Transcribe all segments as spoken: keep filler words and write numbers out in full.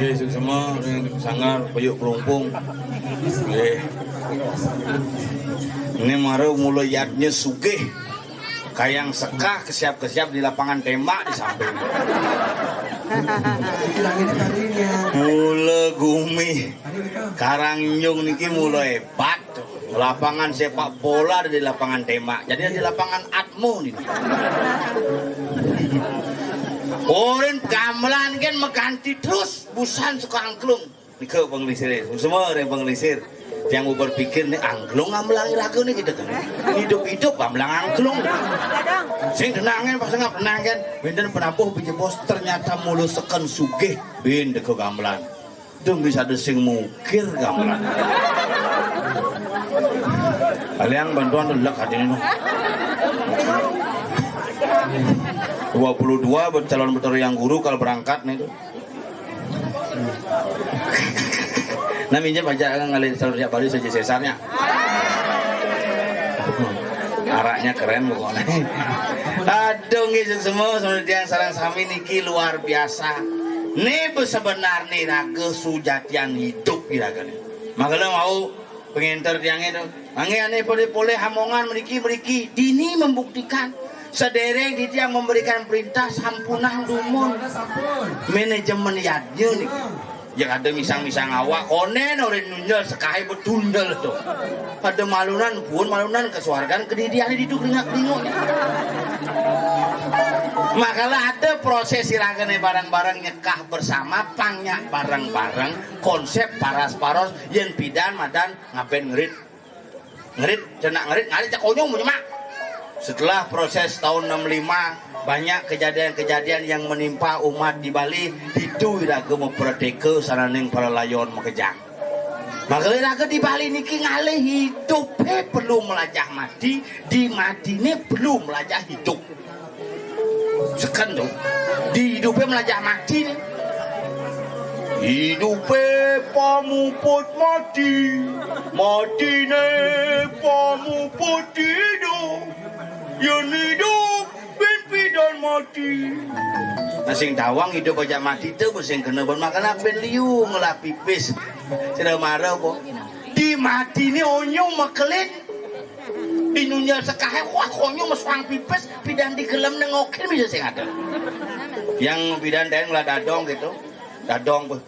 Nggih, suksma ring sanggar Peyuk Perumpung. Nggih. Ini mara mula yadnya sugih. Kayang sekah kesiap-kesiap di lapangan tembak di samping. Mula gumi Karang Injung niki mula hebat. Lapangan sepak bola ada di lapangan tembak. Jadi ada di lapangan atmo nih. Orin gamelan kan mengganti terus busan suka angklung. Nika panglisir, semua orang panglisir. Yang mau berpikir nih angklung gamelan raga nih kita kan. Hidup-hidup gamelan angklung. Sing tenangin pas ngap tenang kan. Benten penabuh biji bos ternyata mulu seken sugih bin deka gamelan. Dong bisa ada sing mukir gamelan. Kalian bantuan tuh lek hati ini. Dua puluh dua buat calon betul yang guru kalau berangkat nih tuh. Nah, minjem aja ngalih salur jak Bali saja sesarnya. Araknya keren pokoknya. Aduh, nggih semua sama tiang sarang sami niki luar biasa. Nih sebenarnya raga sujatian hidup iraga nih. Makanya mau pengenter tiangnya tuh. Mangke ane poleh-poleh hamongan mriki-mriki dini membuktikan sedereng titiang memberikan perintah sampunang dumun. Manajemen yadnya nih. Ya kada misang-misang awak konen orang nunjal sekahe betundel tuh. Ada malunan pun malunan kesuargan kedidian di duk ringak ringuk. Makalah ada proses siragane bareng-bareng nyekah bersama pangnya bareng-bareng konsep paras-paros yen pidan madan ngaben ngerit. Ngerit, cenak ngerit, ngerit cak konyol punya mak. Setelah proses tahun enam lima, banyak kejadian-kejadian yang menimpa umat di Bali, itu iraga mempreteka sananing para layon makejang. Maka iraga di Bali niki ngalih hidupe perlu melajah mati, di matine perlu melajah hidup. Seken tuh. Di hidupe melajah mati nih. Hidupe pamuput mati, matine pamuput hidup. Yen hidup ben pidan mati. Nah, sing tawang hidup aja mati tuh sing kena ben makan ben liu ngelah pipis. Sudah marah kok. Di mati nih onyong mekelin. Di nunjal sekahe wah konyol mesuang pipis pidan di gelem nengokin bisa sing ada. Yang pidan dan ngelah dadong gitu. Dadong beh.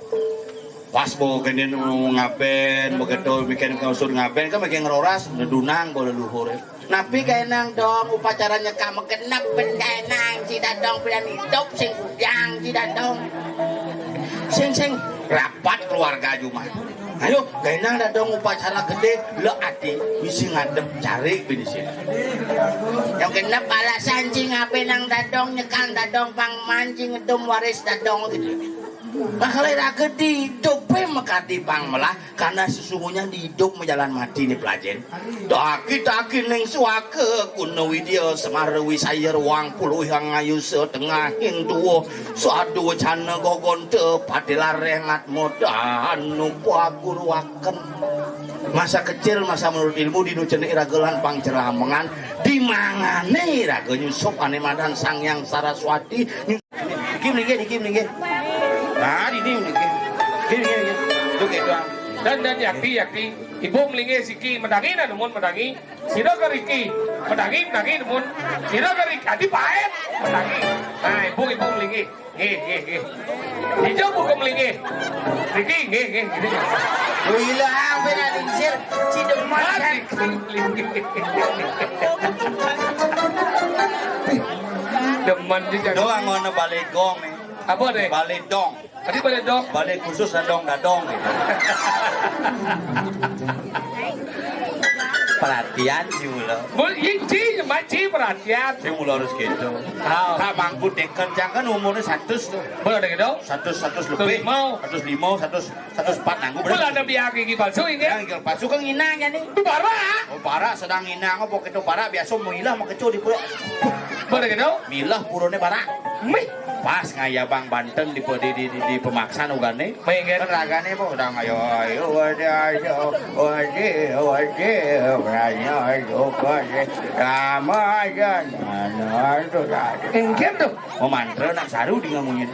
Pas bawa kene ngaben begitu bikin kausur ngaben kan bikin ngeroras nedunang bola luhur. Napi kaenang dong upacara nyekam genep ben kaenang si dadong pidan hidup sing kujang si dadong. Sing sing rapat keluarga Jumat. Ayo, gainang dadong upacara gede, lo ati, misi ngadep cari bini sini. Yang genep alasan cing ape nang dadong nyekang dadong pang mancing ngedum waris dadong gitu. Makhlai raga di hidup makati pang melah karena sesungguhnya di hidup menjalan mati nih pelajen. Daki-daki ning suaka kuna widya semara wisaya ruang puluh yang ngayu setengah ing tuwa sadu wacana gogonta patilareh ngatmodan nupaguruaken. Masa kecil, masa menurut ilmu dinu cenik raga lan pangceramengan di mangane raga nyusup ane madan Sang Hyang Saraswati. Niki mlinggih, niki mlinggih. Nah, ini mlinggih. Niki mlinggih, niki. Tuh gitu. Dan dan yakti yakti. Ibu mlinggih siki medangi nah nemun medangi. Sira ke riki medangi medangi nemun. Sira ke riki adi paet medangi. Nah, ibu ibu mlinggih. Nggih, nggih, nggih. Ijo buka mlinggih. Riki, nggih, nggih, nggih. Wila, ben lingsir, cidem macan. Mati mlinggih. Demen di Doang ana balé gong nih. Apa deh? Balé dong. Tadi balé dong. Balé khusus dadong-dadong gitu. Perhatian sih mula. Mul, iya, ci, maci perhatian. Sih mula harus gitu. Ah. Kak Mangku deket, jangan umurnya seratus tuh. Boleh ada gitu? Seratus, seratus lebih. Seratus lima, seratus, seratus empat nanggu. Boleh ada biar gigi palsu ini? Yang gigi palsu kan nginang ya nih. Itu parah. Oh, parah sedang nginang, apa itu parah, biasa mau ilah mau kecoh di perut. Boleh gitu? Milah purone barang. Mih. Pas ngayabang banten di, di, di, di, di pemaksan ugane. Mih, kan? Kan ragane po udah ngayo, ayo, wadi, ayo, wadi, wadi, wadi, ayo, wadi. Rama aja, nah, nah, itu dah. Engken tuh. Mau mantra nak saru di ngamunyin.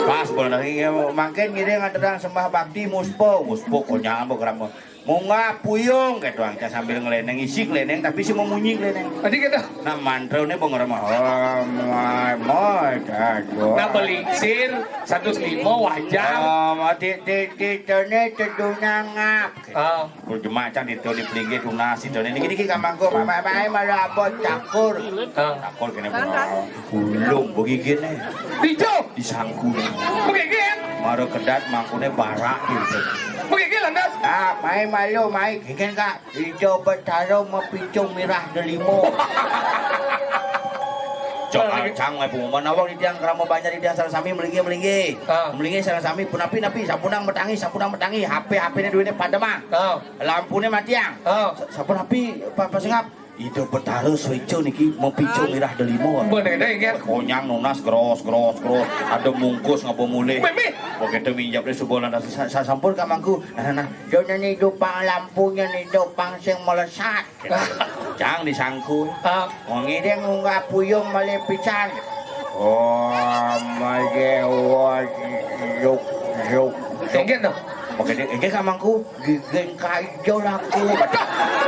Pas bener, iya, mangkin ngiring ada sembah bakti muspo, muspo konyang apa kerama. Munggah puyung, kayak tuang, sambil ngeleneng, isi ngeleneng, tapi si memunyi ngeleneng. Tadi kita. Nah, mantra ini pengerama. Oh, my, my, jatuh. Nah, belingsir, seratus lima, wajar. Oh, mati, ti, ti, tene, teduna ngap. Ah. Kalau jemaah can itu di pelinggih tunas, itu ini, ini, ini, kamangku, mama, mama, malah apa, cakur. Ah. Cakur kena pulang. Gulung begigine. Dijo. Disangku. Begigin. Mara kedat mangkune barak gitu. Begigin lantas. Ah, mai malu, mai. Gigin, Kak. Ijo betara mepicung mirah delimo. Cok alcang mai pengumuman awak di tiang kerama banyak di tiang sareng sami melinggi-melinggi. Ah. Melinggi sareng sami punapi-napi, sapunang metangi, sapunang metangi, H P-H P-ne duwene pademang. Ah. Lampune matiang. Ah. Sa-, sapunapi, pa-, pasengap. Ida Betara Swéca niki mapicung mirah delima. Bener, inggih. Konyang nunas gros, gros, gros. Ada mungkus ngapa mulih. Mimih. Begitu minjapne suba lantas sa-, sa-, sampun kamangku. Nah, nah, nah. Dene nidu pang lampunya nidu pang sing melesat. Cang disangkul. Ah. Wong ini ngunggah puyung malih pisan. Oh, malih, wah, yuk, yuk, yuk. Inggih, toh. Oke, dek, inggih kamangku. Gigin kaijo laku.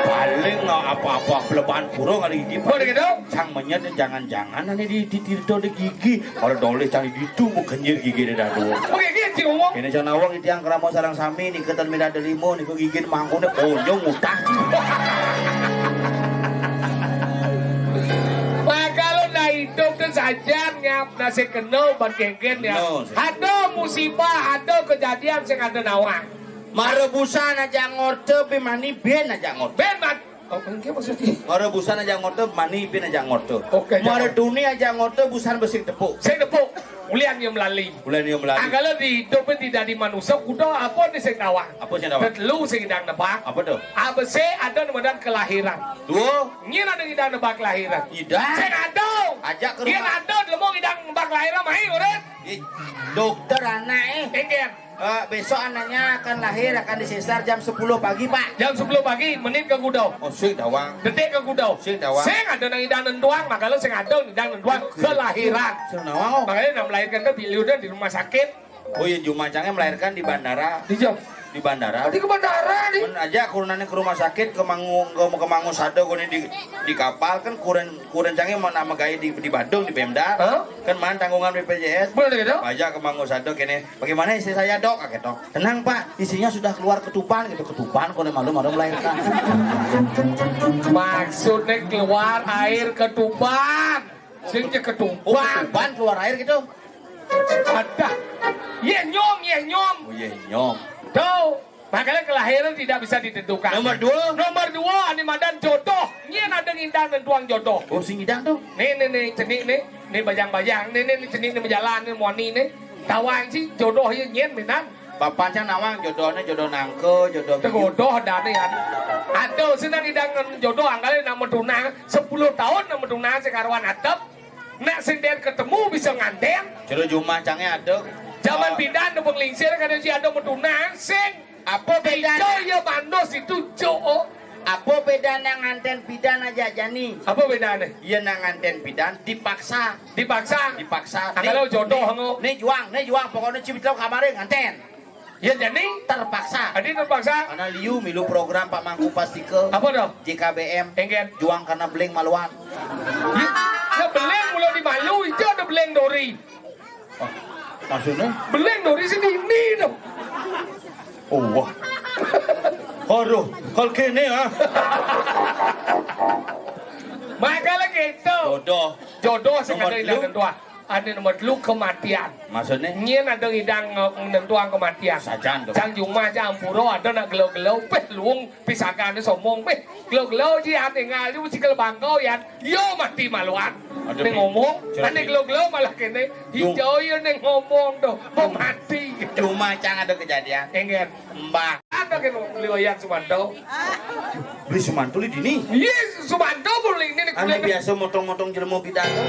Paling nggak apa-apa, pelebahan pura kali ini. Boleh gitu? Sang menyet jangan-jangan ane di, di tirta di gigi. Kalau doleh cang di ditu mau kenyir gigi dia dadu. Oke, gitu, ngomong. Ini cang nawang di tiang kerama sareng sami nih, ketan mirah delima nih, kok gigi mangkune onyong utah. Makalo na idup tu sajan nyap nasi kena ban genggen ya. No, sih. Ada musibah, ada kejadian sing ada nawang. Marebusan aja ngorte, bimani ben aja ngorte. Ben mat. Oh, engke maksudnya. Marebusan aja ngorte, mani ben aja ngorte. Oke, jangan. Mareduni aja ngorte, busan besik tepuk. Sing tepuk. Ulian yang melali. Ulian yang melali. Angkala di hidup tidak di manusia, kuda apa ni sing nawang? Apa sing nawang? Tetelu sing idang nebak. Apa tu? A B C ada nemedan kelahiran. Dua. Nyen ada idang nebak kelahiran. Idang. Sing ada. Ajak ke rumah. Nyen ada, lemu idang nebak kelahiran, mai, urut. Ih, dokter anak, eh. Inggih. Eh, besok anaknya akan lahir, akan disesar jam sepuluh pagi, Pak. Jam sepuluh pagi, menit ke kuda. Oh, sing dawang. Detik ke kuda. Sing dawang. Sing ada nang idang nentuang, makanya sing ada idang nentuang kelahiran. Sing dawang, oh. Makanya nang melahirkan ke biliudan di rumah sakit. Oh iya, jumacangnya melahirkan di bandara. Di jam. Di bandara. Tadi ke bandara, di. Mun aja kurunannya ke rumah sakit, ke Mangu, ke, ke Mangu Sada, kone di, di kapal, kan kuren, kuren cangnya mau nama gaya di, di Badung, di Pemda. Hah? Kan man tanggungan B P J S. Boleh gitu? Aja ke Mangu Sada, kene. Bagaimana istri saya, Dok? Kaget, Dok. Tenang, Pak, istrinya sudah keluar ketuban gitu. Ketuban, kalau malu-malu melahirkan. Maksudnya keluar air ketuban. Sing je ketuban. Oh, ketuban keluar air gitu? Ada. Ye nyom, ye nyom. Oh, ye nyom. Tuh. Makanya kelahiran tidak bisa ditentukan. Nomor dua. Nomor dua, ane madan jodoh. Nyen ada ngidang nentuang jodoh. Oh, sing ngidang tuh. Nih, nih, nih, cenik nih. Nih bajang-bajang. Nih, nih, nih, cenik nih berjalan nih, moni nih. Tawang sih jodoh ye nyen minan. Papan cang nawang jodohnya jodoh nangke, jodoh bini. Tegodoh dane ya. Aduh, senang ngidang jodoh angkale nak meduna, sepuluh tahun nak meduna sing karuan atep. Nak sing den ketemu bisa nganten. Jero jumah cange aduk. Zaman pidan nepung lingsir kada si ada meduna sing. Apa bedane? Ijo ya manus itu jo. Apa bedane nganten pidan aja jani? Apa bedane? Iya, nak nganten pidan dipaksa. Dipaksa. Dipaksa. Angkalo jodoh, ngo. Nih juang, nih juang, pokoknya cibit lo kamare nganten. Ya jani terpaksa. Adi terpaksa. Karena liu milu program Pak Mangku Pastika. Apa tuh? J K B M. Engket. Juang karena beling maluan. Ya, ya beling mula di malu, itu ada beling dori. Oh, maksudnya? Beling dori sini ini tuh. Oh, wah. Aduh, kalau kene ya. Makanya gitu. Jodoh. Jodoh sing ada idang nentuang. Ane nomor telu kematian. Maksudnya? Nyén ada idang, eh, nentuang kematian. Sajan to. Cang jumah cang ampura ada nak gelo-gelo, péh luung pisagané sombong, péh gelo-gelo ji ane ngali mesti kele bangkau yan. Yo mati maluan. Aduh, ning ngomong, ane gelo-gelo malah kéné. Hijau yo ning ngomong to, mau mati. Cuma cang ada kejadian. Enggak. Mbah. Ada kan beli Wayan Sumanto. Beli Sumanto li dini. Iya, Sumanto beli ini nih. Ane biasa motong-motong jelema bidang to.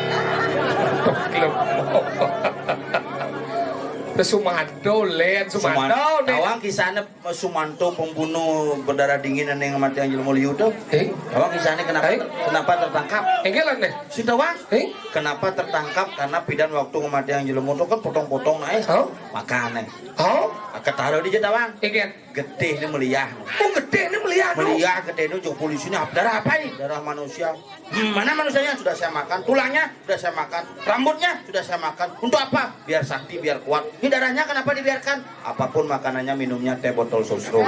Sumanto, Len, Sumanto nih. Tawang kisahnya Sumanto pembunuh berdarah dingin yang mati yang jelema liu to. Eh? Tawang kisahnya kenapa, kenapa tertangkap? Enggak lah nih. Si tawang? Eh? Kenapa tertangkap? Karena pidan waktu kematian jelema to kan potong-potong naik. Oh? Makan naik. Oh? Ketara di tawang. Enggak. Getihnya meliah. Oh, getihnya meliah, no. Meliah, getihnya jok polisinya. Darah apa ini? Darah manusia. Hmm, mana manusianya? Sudah saya makan. Tulangnya sudah saya makan. Rambutnya sudah saya makan. Untuk apa? Biar sakti, biar kuat. Ini darahnya kenapa dibiarkan? Apapun makanannya, minumnya teh botol sosro.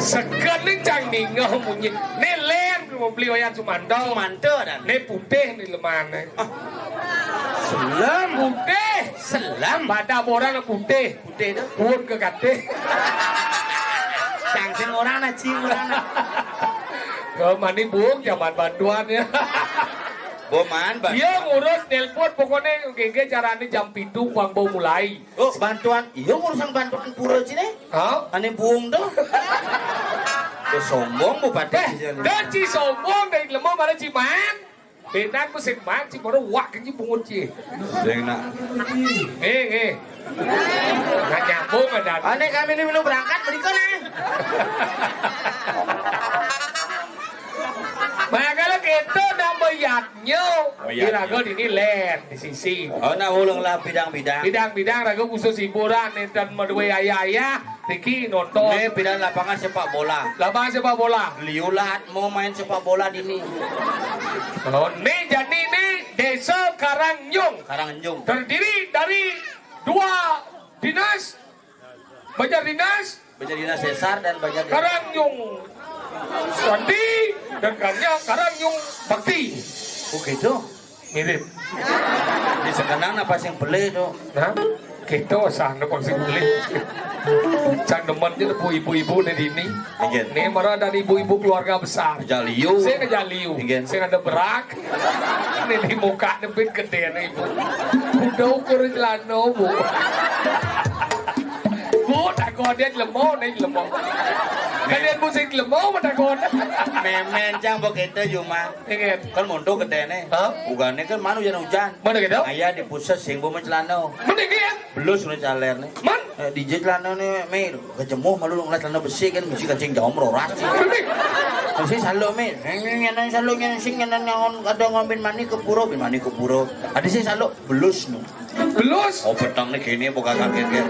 Sekali cang ningeh munyi. Né Len mau beli Wayan Sumanto. Sumanto dan. Né putih né lemane. Ah. Selem. Putih. Selem. Pada orang putih. Putih to. Pun ke katih. Cang sing orang na, cing orang na. Ke mani bung zaman bantuan ya. Boman, bantuan. Iya ngurus nelpon pokoknya gege carane jam pitu bang bau mulai. Oh, bantuan. Iya ngurusan bantuan pura cine. Hah? Ane buung to. Ke sombong bupati. Eh, dan ci sombong dari lemah mana ci man. Benar ku sing man ci baru wak ke ci bungut ci. Sing nak. Eh, eh. Nggak nyambung ada. Ane kami ini belum berangkat, berikut nih. Makanya kita nambah yatnya. Oh, iya, iraga iya. Dini len di sisi. Oh, nah, ulung lah bidang-bidang. Bidang-bidang raga khusus hiburan, enten madue ayah-ayah, Riki nonton. Ini bidang lapangan sepak bola. Lapangan sepak bola. Liulat mau main sepak bola dini. Oh, nih jadi nih Desa Karangjung. Karangjung. Terdiri dari dua dinas, Banjar Dinas, Banjar Dinas Sesar dan Banjar Dinas Karangjung Sandi dan Karya Karangjung Bakti. Oh gitu. Mirip. Di sekenang apa sing pelih to? Nah, kita sana pang sing pelih. Cang demen je ibu-ibu nih dini. Inggih. Nih marang dari ibu-ibu keluarga besar. Jaliu. Saya ke Jaliu. Inggih. Saya ada berak. Nih di muka debit gede nih ibu. Udah ukur celana bu. Bu, takon dia jelema, nih jelema. Kalian musik jelema, mah takon. Memen cang begitu cuma. Inggih. Kan mondok gedene. Hah? Bukannya kan mana hujan-hujan. Mana gitu? Ayah di pusat sing bu mencelana. Mana gitu ya? Belus nu caler nih. Man? Eh, di je celana nih, Mei. Kejemuh malu ngeliat celana besi kan, besi kancing jauh meroras. Mana? Mesti salu, Mei. Ini yang salu yang sing yang nyaon ada ngombin mani ke pura, bin mani ke pura. Ada sih salu belus nu. Belus. Oh, petang nih kene buka kaget.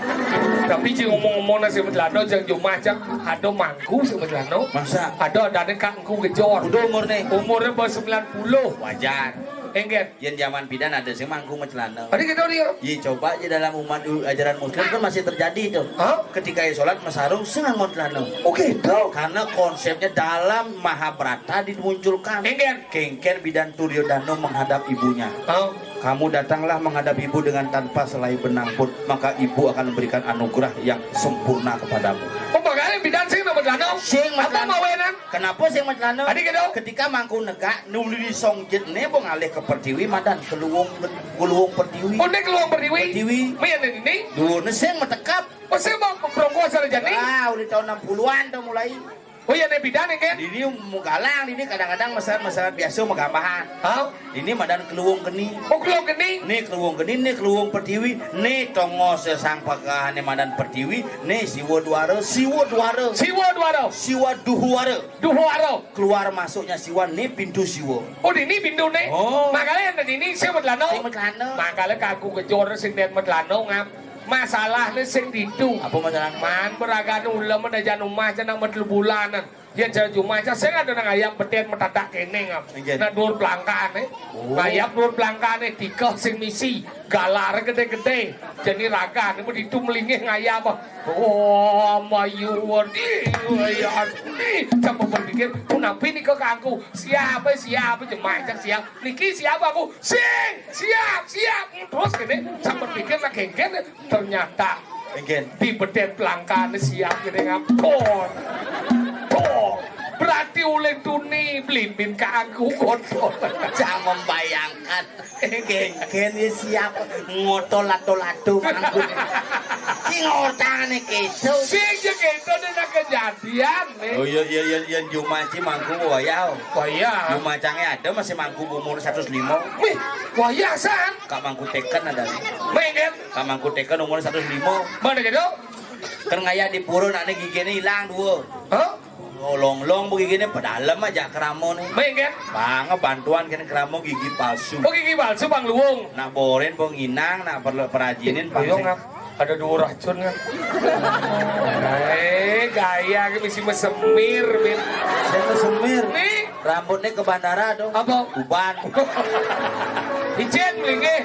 Tapi cing ngomong-ngomong nasi mencelana, cang jumah cang ada mangku sih mencelana. Masa? Ada ada nih kangku gejor. Udah umur nih. Umurnya baru sembilan puluh. Wajar. Enggak. Yen zaman bidan ada sing mangku mencelana. Ada gitu dia. Ye, coba aja dalam umat u-, ajaran muslim kan masih terjadi tuh. Hah? Ketika ye sholat mesarung sing nganggo celana. Oh gitu. Karena konsepnya dalam Mahabharata dimunculkan. Enggak. Kengken bidan Duryodana menghadap ibunya. Oh. Kamu datanglah menghadap ibu dengan tanpa selai benang pun, maka ibu akan memberikan anugerah yang sempurna kepadamu. Oh, makanya bidan sing nama celana. Sing apa mawenan? Kenapa sing mencelana? Adi gitu. Ketika mangku negak nuli disongjit ne bong alih ke pertiwi madan keluwung keluwung pertiwi. Oh, ne keluwung pertiwi. Pertiwi. Maya ne ini. Dua ne sing metekap. Oh, sing mau berongkos saja nih. Ah, udah tahun enam puluhan tuh mulai. Oh iya, ne bidan ya kan? Ini mau galang, ini kadang-kadang masalah-masalah biasa mau gambahan. Hah? Ini madan keluwung geni. Oh, keluwung geni? Nih keluwung geni, nih keluwung pertiwi, nih tongos sang pagahane madan pertiwi, nih siwa duara, siwa duara. Siwa duara. Siwa duhuara. Duhuara. Keluar masuknya siwa, nih pintu siwa. Oh, ini pintu nih. Oh. Makanya yang tadi ini saya metelano. Saya metelano. Makanya kaku kejor sing dia metelano ngam. Masalahnya sing ditu. Apa masalah? Man beragane ulama dajan umah cenah metu bulanan. Yén jero jumah, sing ada nang ayam beten metatak kéné, ngap. Nggih. Nah, dhuwur plangkané. Oh. Ayam dhuwur plangkané, tiga sing misi, galar gedé-gedé. Jani ragané mesti itu melingih ngayam. Oh, mayur, ih, ya, ih, sampai berpikir, "Punapi nika kangku? Siapa, siapa, jemah, siap? Niki siapa aku? Sing, siap, siap." Terus kéné, sampai pikir, nak genggen, ternyata Nggih. Di beten plangkané siap kéné ngap. Tor. Tor. Berarti ulih tuni blimbin kangku kotor. Cak membayangkan. Genggen ya siap ngotol lato-lato mangku. Ki ngotane keso. Sing ya kéto dene kejadian, nih. Oh iya, iya, iya, iya, di rumah ci mangku wayah. Wayah. Di rumah cange ada masih mangku umur seratus lima. Wih, wayah san. Kak mangku teken ada. Menggen. Kamangku teken umur seratus lima. Mana gitu? Kan ngayah di pura nak gigine ilang dua. Hah? Longlong begigine pedalem aja keramone. Baik kan? Bang, bantuan kene keramo gigi palsu. Oh, gigi palsu, Bang Luwung. Nak boren, Bang Inang, nak perlu perajinin, Bang. Ayo, ngap. Ada dua racun, ngap. Eh, gaya ke misi mesemir, Min. Saya mesemir. Nih. Rambutnya ke bandara tuh. Apa? Uban. Icin, melinggih.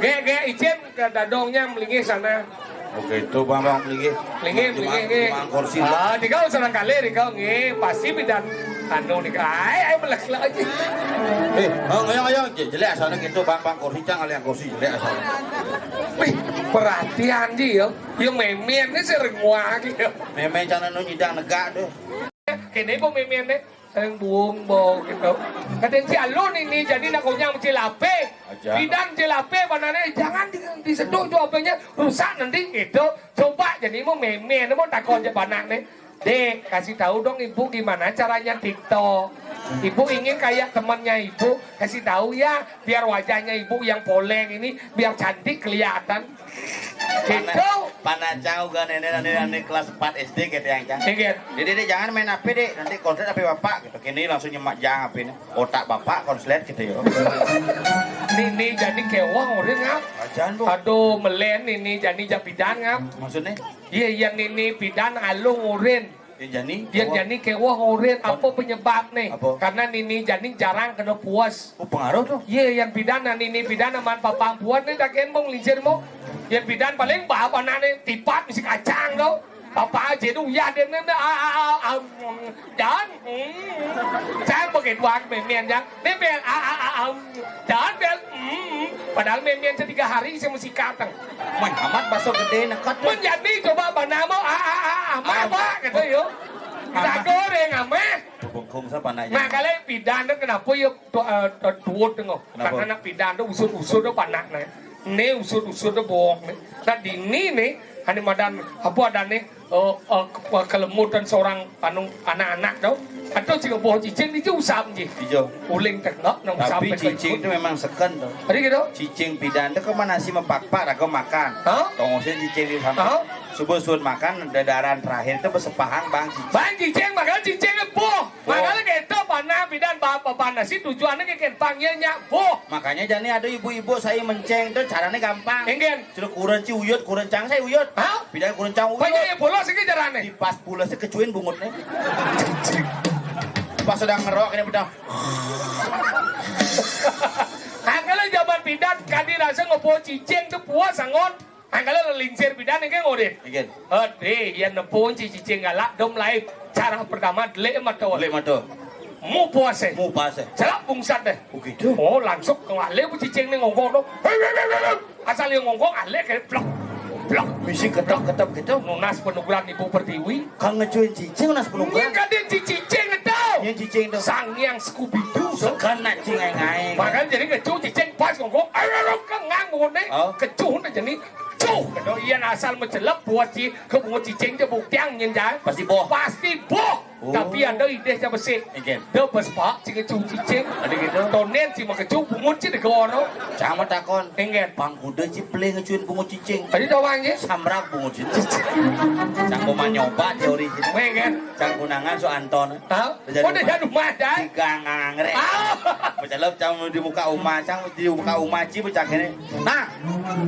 Ge, ge, icin. Dadongnya melinggih sana. Oke, itu Bang, Bang melinggih. Melinggih, melinggih, nggih. Di kursi. Ah, dikau senang kali, dikau nggih, pasti bidan anu nih, ai, ai, melek lah aja. Eh, oh, ayo, ayo, je-, jelek asana gitu, Bang, Bang, kursi cang, kalian kursi jelek asana. Wih, perhatian ji ya. Ya memen nih sering wah gitu. Memen cang anu nyidang negak tuh. Kene bu memen nih. Sing buung bo gitu. Kadang si alun ini jadi nak konyang cil ape. Aja. Bidang cil ape, panane jangan di, diseduh tu apenya rusak nanti gitu. Coba jadi mau memen mau takon je panak nih. Dek, kasih tahu dong ibu gimana caranya TikTok. Ibu ingin kayak temannya ibu, kasih tahu ya, biar wajahnya ibu yang poleng ini biar cantik kelihatan. Gitu. Panacang uga nenek, nenek, nenek kelas empat S D gitu ya, Cang. Inggih. Jadi, "Dek, jangan main H P, Dek. Nanti konslet H P Bapak," gitu. Kini langsung nyemak jang H P-nya. "Otak Bapak konslet," gitu ya. Nini jani kewang urin ngap. Ajan, Bu. Aduh, melen nini jani japidan ngap. Maksudnya? Iya, yang nini pidan alung urin. Yang jani? Yang jani kewah urin. Apa penyebab nih? Apa? Karena nini jani jarang kena puas. Oh, pengaruh tuh. Iya, yang pidan, nah, nini pidan aman papang puas nih, daken bong lincir mo. Yang pidan paling bapak nane tipat mesti kacang tuh. Papa aja tuh ya dia nene a a a a dan hmm. Cang pakai dua memian ya. Nih bel a a a a dan bel hmm. Padahal memian setiga hari saya mesti kateng. Main amat baso gede nekat tuh. Menjadi coba banamo a a a a apa gitu yo. Kita goreng ameh. Bengkung siapa nanya? Nah, kalian pidan tuh kenapa ya tu- eh, tu- tuut tengok. Kenapa? Karena anak pidan tuh usut-usut tuh panak nih. Ini usut-usut tuh bohong nih. Nah, dini nih, ane madan apa ada nih eh, eh, ke- kelemutan seorang anu anak-anak tuh. Atau jika boh cicing itu usam ji. Iya. Uling tengok nang usam. Tapi cicing itu memang seken tuh. Tadi gitu. Cicing pidan tuh kemana sih mepakpak raga makan. Hah? Tongosnya cicing di sana. Hah? Subuh sun makan dadaran terakhir itu bersepahang bang cicing. Bang cicing, makanya cicing boh. Makanya gitu panah pidan bapak panah sih tujuannya kayak panggilnya boh. Makanya jani ada ibu-ibu saya menceng tuh caranya gampang. Enggak. Sudah kurang ci uyut, kurang cang saya uyut. Hah? Pidan kurang cang uyut. Banyak yang bolos ini caranya. Di pas pulasnya kecuin bungutnya. Pas sedang ngerok ini udah. Angkala zaman pidan kadi rasa ngopo cicing tuh puas angon. Angkala lincir pidan ini ngorit. Nggih. Ade, yang nepun ci cicing galak dom lain. Cara pertama delik mata. Delik mata. Mu puas eh. Mu puas eh. Celak bungsat deh. Oh gitu. Oh, langsung ke ngalih bu cicing nih ngongkong tuh. Asal yang ngongkong alih kayak blok. Blok. Misi ketok-ketok gitu. Nunas penuguran Ibu Pertiwi. Kang ngecuin cicing nunas penuguran. Ini kadin ci cicing itu. Yang cicing tuh. Sang yang Scooby-Doo. Sekan nak cingai-ngai. Makanya jadi kecu cicing pas ngongkong. Ayo, ayo, kengang ngone. Oh. Kecu nih jadi. Cuh. Kedo iyan asal mencelep buat ci ke bunga cicing je buktiang nyen jan. Pasti boh. Pasti boh. Oh. Tapi ada ide siapa sih? Nggih. Dia pas pak cing kecu cicing. Ada gitu. Tonen ci mah kecu bungut ci degoro. Sama takon. Nggih. Pangkuda ci pelih ngecuin bungut cicing. Tadi doang ya. Samrak bungut cicing. Cang mau nyoba teori cicing. Nggih. Cang kunangan so Anton. Hah? Jadi udah rumah. Jadi rumah, Dai. Tiga ngangre. Ah. Pecelep cang di muka rumah, cang di muka rumah ci pecah kene. Nah,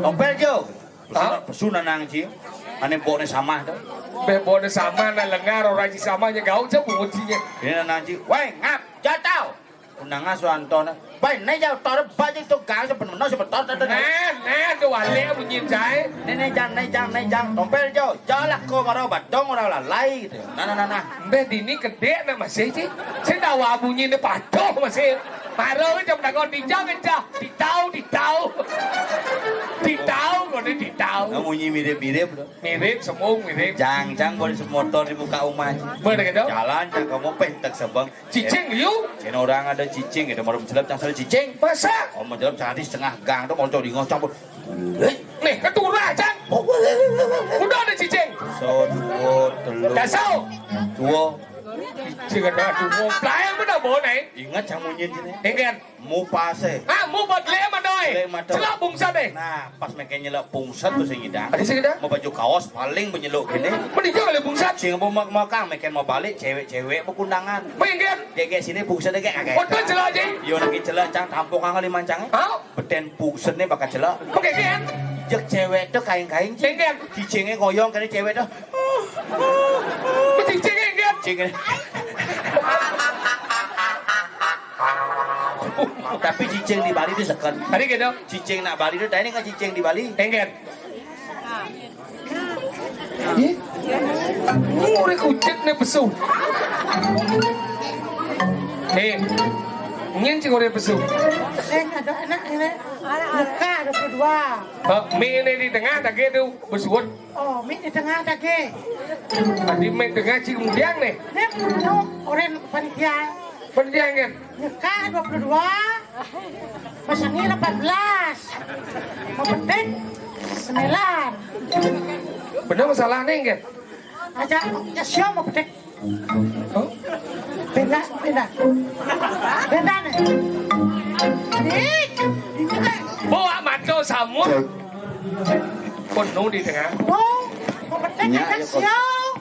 topel jo. Hah? Pesu nang ci. Ane bokne samah to. Bé boné sama na lengar, ora ci sama nyegau, cak bungut ciné. Ini nanti, woi, ngap, jatau. Undangan suantona. Baé né jatau, baé itu gang sebenarnya sebetul tadi. Nah, nah, tuh wale bunyi cai. Né né jang, né jang, né jang, tompel jo, jalah ko maro batong ora lalai gitu. Nah, nah, nah, nah. Mbah dini kedék nak masih ci. Sing tawa bunyi né patuh masih. Maro jam takon dijang aja. Ditau, ditau. Ditau, kok ditau. Nah, bunyi mirip-mirip loh. Mirip, sembung, mirip. Jang, jang, boleh semotor di muka rumah. Boleh gitu? Jalan, jang, kamu pentek sebeng. Cicing, yu. Cina orang ada cicing, ada malam jelap, cang salah cicing. Masa? Oh, malam jelap, cari setengah gang, tuh mau cari ngocok. Eh? Nih, keturah, jang. Udah ada cicing. So, dua, telu. Dasau. Dua. Cicing ada dua. Pelayan mana bawa naik? Ingat, cang munyin sini. Ingat. Mupase. Ah, mu badlé madoi. Badlé madoi. Celok bungset deh. Nah, pas méké nyelok bungset tuh sing ngidang. Ada sing ngidang? Mau baju kaos paling penyeluk gini. Mending jangan bungset. Sing mau mau kang méké mau balik cewek-cewek bekundangan. Pengen. Dek sini bungset dek kakek. Foto celok aja. Yo lagi celok cang tampung kang lima cang. Hah? Beten bungset nih bakal celok. Oke kan? Jek cewek tuh kain-kain. Pengen. Cicingnya ngoyong kali cewek tuh. Cicingnya kan? Cicingnya. Tapi cicing di Bali itu seken. Tadi gitu. Cicing nak Bali itu, tadi nggak cicing di Bali? Enggak. Ih, ngorek kucit nih pesu. Eh, nyen sih ngorek pesu. Eh, ada anak ini. Nikah dua puluh dua. Eh, mi ini di tengah tak gitu, besuat. Oh, mi di tengah tak gitu. Tadi mi tengah sih kemudian nih. Ini orang panitia. Panitia nyen. Nyekak dua puluh dua, masangnya delapan belas, memetik sembilan. Bener masalahnya, nggih? Aja, ya, siapa memetik? Hah? Beda, beda. Beda nih. Ih, ini teh. Bawa maco samut. Penuh di tengah. Oh, memetik. Iya, aja iya, kok. Siapa?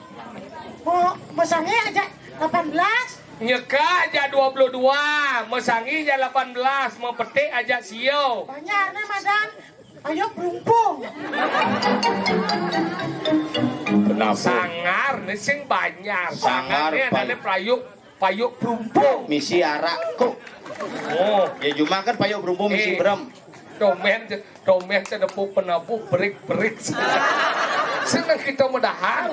Mau masangnya aja delapan belas. Nyekak aja dua puluh dua, mesangi aja delapan belas, mepetik aja sio. Banyak nih, Madan. Ayo, perumpung. Kenapa? Sangar nih sing banyak. Sangar, sangar nih, payuk. Ada payuk, payuk perumpung. Misi arak kok. Oh. Ya, cuma kan payuk perumpung misi, eh, berem. Domen, domen cenepuk penabuh berik-berik. Seneng kita medahar.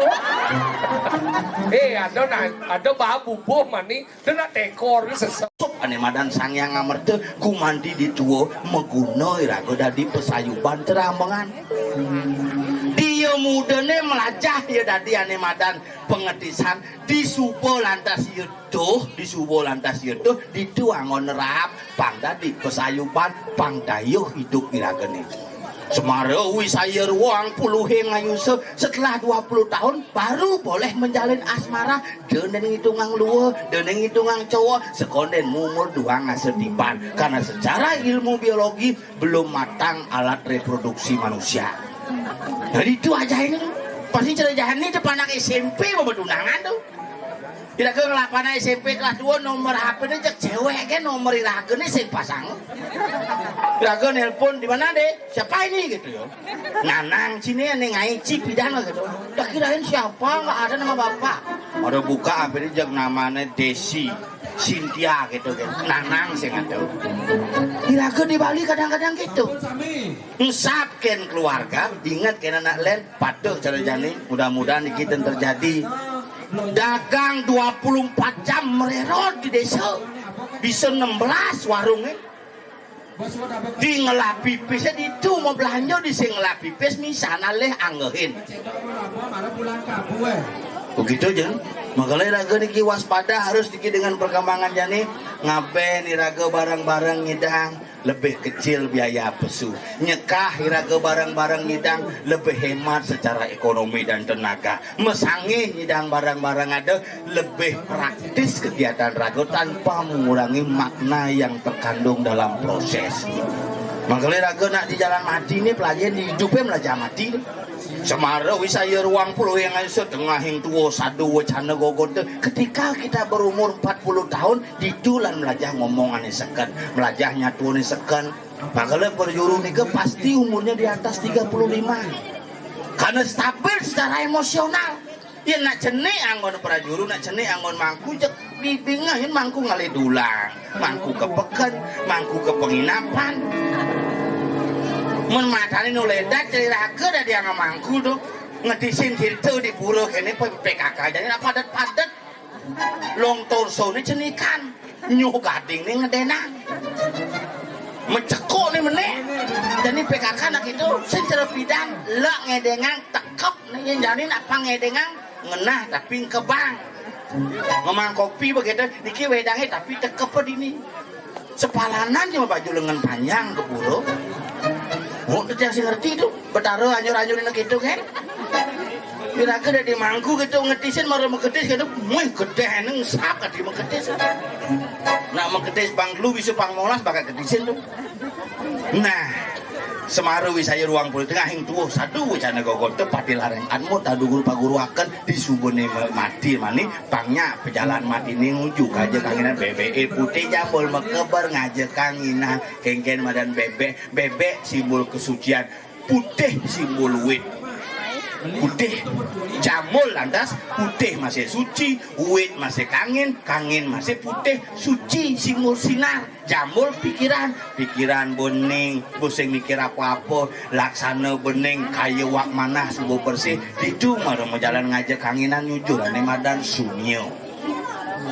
Eh, ada na-, ada babu buh mani, dia nak tekor ni sesek. Ané Madan Sang Hyang Amerta, gumanti di tua, maguna iraga dadi pasayuban terambengan. Dia mudane melajah, ya dadi ané Madan pangetisan, disuba lantas ya tuh, disuba lantas ya tuh, ditu anggon nerap, pang dadi pasayuban, pang dayuh idup iragane. Semara wisaya ruang puluhe ngayusa, setelah dua puluh tahun baru boleh menjalin asmara. Dene ngitungang lua, dene ngitungang cowa, sekonden mumur duang asa tiban. Karena secara ilmu biologi belum matang alat reproduksi manusia. Dari itu aja ini, pasti cerita jahat ini depan anak S M P mau bertunangan tuh. Iraga ngelapan S M P kelas dua, nomor H P-ne cek cewek kan, nomor iragane sing pasang. Iraga nelpon, "Di mana, Dek? Siapa ini?" gitu ya. "Nanang sini, ning ngai ci pidan," gitu. Tak kirain siapa, nggak ada nama bapak. Ada buka H P-ne, cek namanya Desi Cynthia gitu kan. Nanang sing ada. Iraga di Bali kadang-kadang gitu. Ensap ken keluarga, inget ken anak len, patuh cara jani, mudah-mudahan iki ten terjadi. Dagang dua puluh empat jam mererot di desa. Bisa enam belas warungnya. Di ngelah pipis di itu mau belanja di sing ngelah pipis misalnya leh anggehin. Begitu, Jeng. Makanya raga niki waspada harus niki dengan perkembangan jani, ngaben iraga bareng-bareng ngidang lebih kecil biaya pesu. Nyekah iraga bareng-bareng ngidang lebih hemat secara ekonomi dan tenaga. Mesangih ngidang bareng-bareng ada lebih praktis kegiatan raga tanpa mengurangi makna yang terkandung dalam proses. Makanya raga nak di jalan mati ni, pelajaran di hidupnya belajar mati ni. Semara wisaya ruang puluh yang ada setengah yang tua sadu wacana gogot tu. Ketika kita berumur empat puluh tahun, ditulan belajar ngomong ane seken, belajar nyatu ane seken. Makanya perjuru nika pasti umurnya di atas tiga puluh lima. Karena stabil secara emosional. Yén nak cenik anggon prajuru, nak cenik anggon mangku, jeg bibingé yén mangku ngalih dulang, mangku ka peken, mangku ka penginapan. Mun matané nu ledat, cai raga dadi anggon mangku to. Ngedisin sirta di pura kéné, P K K jani nak padet-padet. Long torsoné cenikan. Nyuh gadingné ngedénang. Mecekuk né menék. Jani P K K nak itu, sing cara pidan, lak ngedéngang, tekep né, yén jani nak pang ngedéngang, ngenah tapi ngkebang. Ngemang kopi begitu, niki wedangé tapi tekep dini. Sepalanan cuma baju lengan panjang ke pura. Wong tetiang sing ngerti itu, Betara anyur-anyur nak itu kan. Kira-kira di mangku gitu, ngetisin mara meketis gitu, muih gedé neng sap kadi meketis. Nak meketis pang telu bisa pang molas bakal ketisin tuh. Nah, Semara wisaya ruang pura tengahing tuwuh sadu wecana gogota pati lareng anmut tadu guru paguruaken di subane ma-, mati mani pang nyak pejalan matiné nuju kaja kanginan bebeke putih jambul mekeber ngaja kanginan kéngkén madan bebek, bebek simbol kesucian, putih simbol wit. Putih jambul lantas putih masih suci, wit masih kangin, kangin masih putih, suci simbol sinar. Jambul pikiran, pikiran bening, pusing mikir apa-apa, laksana bening, kaya wak manah suba bersih, ditu mara majalan ngaja kanginan nyujur ané madan sunya.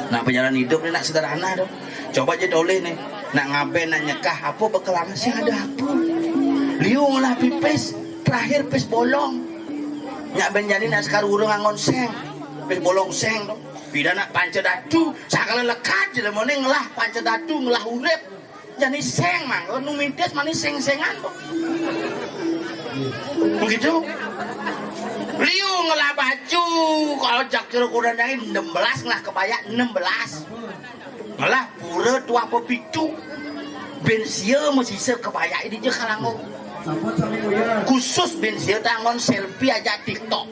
Nah, perjalanan hidup ni nak sederhana tu. Coba aja tulis ni, nak ngaben, nak nyekah, apa bekelangan sing ada apa? Liu ngelah pipis, terakhir pis bolong. Nyak ben jani nak sekar urung angon seng, pis bolong seng tu. Pida nak panca datu, sakala lekad jelema ni ngelah panca datu, ngelah urip. Jani seng mangga, nu mintis mani seng-sengan tu. Begitu. Liu ngelah baju, kalau jak kira kurang dari enam belas, ngelah kebaya enam belas. Ngelah pura tu apa pitu. Ben sia masisa kebaya di je kalanggo. Khusus ben sia tangon selfie aja TikTok.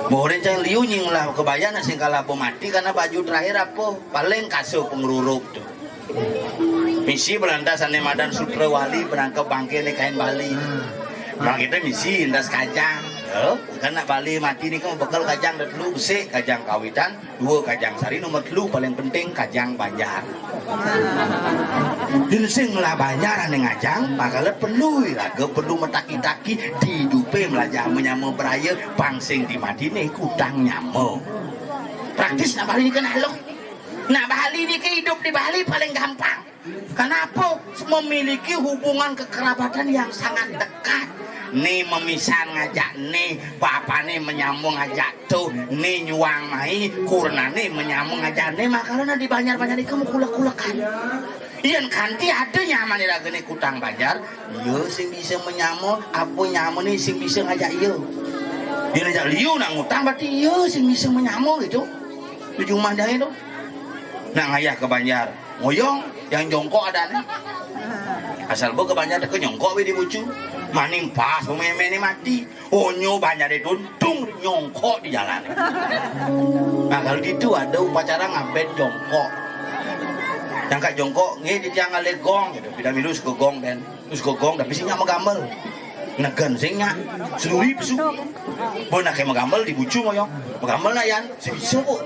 Boh rencang liu nying lah kebayang sing kalah bo mati karena baju terakhir apa? Paling kasur pengeruruk tu. Misi belantas ane madan sutrawali penangkep bangke ne kain Bali. Bang kita misi indas kajang. Ya, kan nak Bali mati ni kan bekal kajang dah telu besik, kajang kawitan, dua kajang sari, nomor telu paling penting kajang banjar. Yen sing ngelah banjar ane ngajang, bakal perlu iraga perlu metaki-taki diidupe melajah menyama beraya, pang sing dimadine kutang nyama. Praktis nak Bali ni kan halus. Nak Bali ni ke hidup di Bali paling gampang. Kenapa? Memiliki hubungan kekerabatan yang sangat dekat. Ni memisan ngajak ni, papane menyambung ngajak tu, ni nyuang mai, kurnane menyambung ngajak ni, makanya di banjar-banjar iku kulek-kulekan. Yen kanti ada nyaman iragane kutang banjar, iya sing bisa menyama, apa nyamane sing bisa ngajak iya. Yen ngajak liu nak ngutang berarti iya sing bisa menyama gitu. Di rumah dia itu. Nak ngayah ke banjar. Ngoyong, yang jongkok adane. Asal bo ke banjar teka nyongkok we di bucu. Maning pas pememe ni mati. Onyo banjare tuntung nyongkok di jalan. Nah, kalau gitu ada upacara ngabet jongkok. Yang kak jongkok, nggih di tiang ngalih gong gitu. Pida milu suka gong ben. Terus suka gong tapi sing nyak megambel. Negen sing nyak. Seluri pesu. Bo nak ke megambel di bucu ngoyong. Megambel nak yan. Sing bisa kok.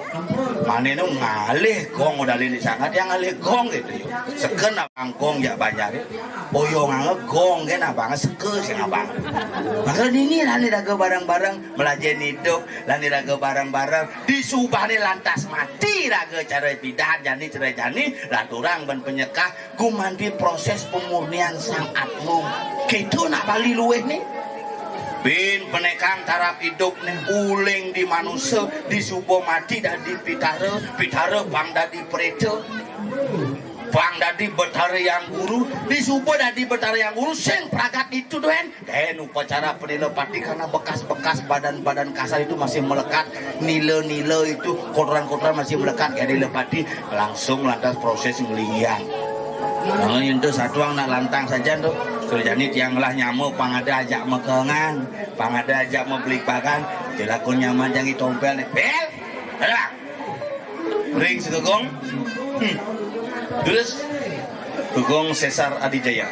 Mane nu ngalih gong udah lili sangat yang ngalih gong gitu. Seken abang gong jak banjar. Boyong ange gong kan abang seke sing abang. Maka dini lah ni raga bareng-bareng melajen hidup, lah ni raga bareng-bareng disubah ni lantas mati raga cara pidan jani cerai jani lanturang ben penyekah gumanti proses pemurnian sang atma. Gitu nak Bali luweh ni. Bin penekang tarap hidup ni uling di manusia disuba mati dadi pitara, pitara pang dadi preta. Pang dadi Betara Yang Guru, disuba dadi Betara Yang Guru sing pragat itu duen. Dan upacara penila pati karena bekas-bekas badan-badan kasar itu masih melekat, nila-nila itu, kotoran-kotoran masih melekat ya nila pati, langsung lantas proses ngelinggian. Nah, itu satuang nak lantang saja tu. Kerjani tiang lah nyama pang ada ajak mekengan, pang ada ajak mebeli bagan, dilakon nyaman jangi tompel ni. Bel! Ada. Ring Segegong. Hmm. Terus Gegong Sesar Adijaya.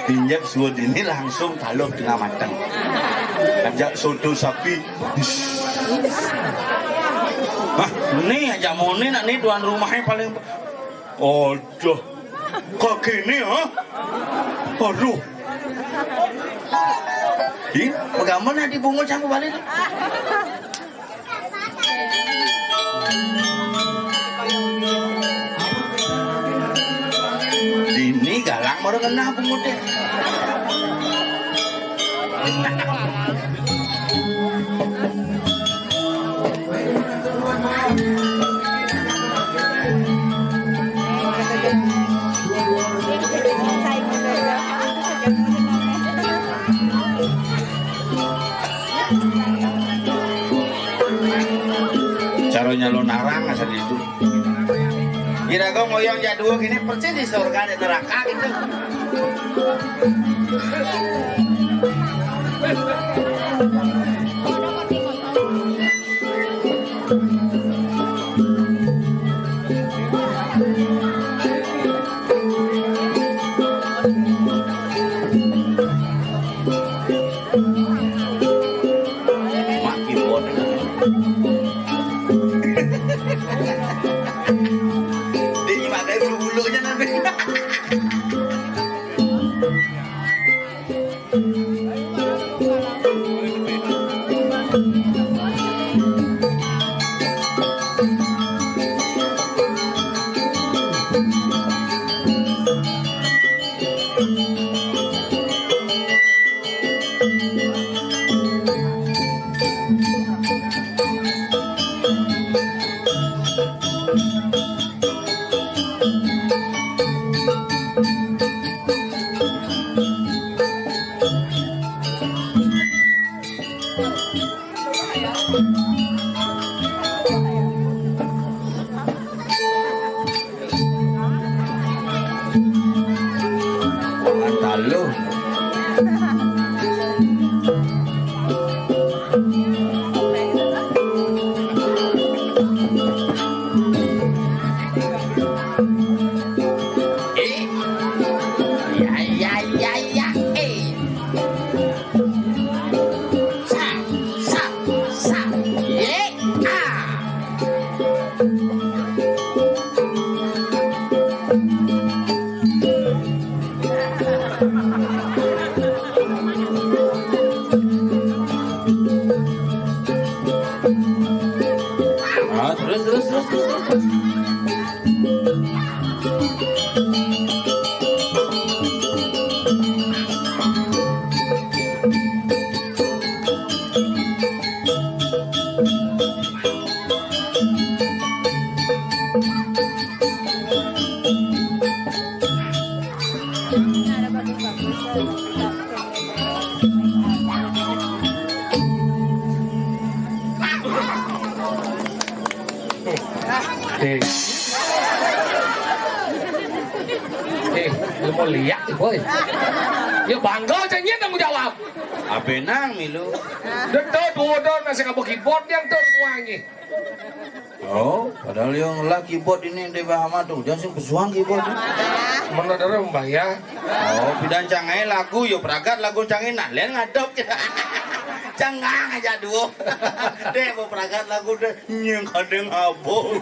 Injap suud ini langsung taluh tengah mateng. Ajak soto sapi. Hah, né ajak moné nak né tuan rumahnya paling. Aduh. Kok gini, ha? Aduh. Ih, pegamen nak dibungul campur balik. Dini galang baru kena punguté. Cara nyalon arang asal itu. Kira gua ngoyong jadul gini persis di surga di neraka gitu. Mak keyboard. Dia nyimak dari bulu-bulunya nanti. Talu. Eh. Ya, ya, ya, ya. Eh. Sa, sa, sa. Ye, ah. Ah, terus, terus, terus, terus, terus. Eh. Eh, lu mau lihat, Boy. Ya bangga aja nyén tanggung jawab. Apa nang milu? Dek tuh, dua don masih kabur keyboard yang tuh wangi. Oh, padahal yang lah keyboard ini di Bahama tuh, jangan sing pesuang keyboard. Mana ada mbah ya? Oh, pidan cangé lagu, yo pragat lagu cangé, nah, lén ngadep. Cengang aja duo. Dek, mau pragat lagu deh, nyeng kadeng abo.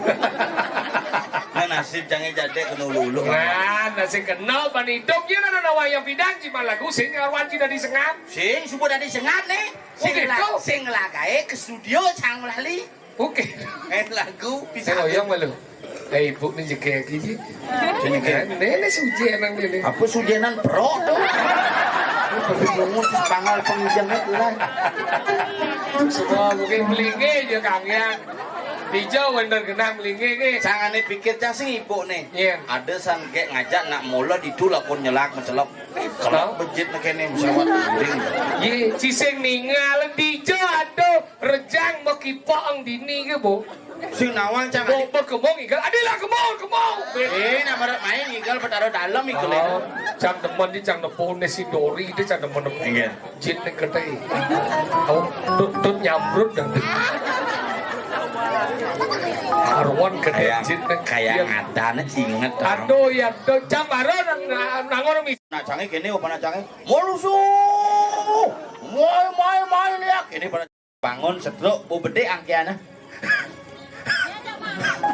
Nah, nasib cangé jadé kena ulu-ulu. Nah, nasib kena, pan hidup, ya, nah, nah, wayang pidan, cuma lagu, sing ngaruan cina di sengap. Sing, subuh tadi sengap, nih. Sing Oh, gitu? la-, sing lagaé ke studio, cang lali. Oke. Eh, lagu bisa. Saya ngoyong malu. Eh, ibu ni jegek iki. Sing jegek. Nenek sujé nang dene. Apa sujenan pro tuh? Ini bagus banget, tanggal penginjam itu lah. Semua mungkin melingé ya, Kang, ya. Dijauh bener genah melingé, nih. Jangan nih pikir, cang sing ibu nih. Iya. Ada san gek ngajak nak mula ditu lakon nyelak mencelep. Kalau bejit nek kéné pesawat guring. Yé, sing ningal dija aduh rejang mekipok ang dini ké, Bu. Sing nawang cang. Bu, Bu kemong igal. Adé lah kemong, kemong. Eh, nak marat main igal petaro dalem iku lé. Oh, cang demen di cang nepune si Dori, di cang demen nepune. Iya. Jit ning gedé. Oh, tut, tut nyambrut dah. Karuan gedé jit ning. Kayak ngadane inget. Aduh, ya, aduh, cang baru nang, nang, nang ngono, Mi. Nak cangé kéné apa nak cangé? Molusu. Moy, moy, moy, liak. Ini pada bangun setruk, bu bedé angkiané.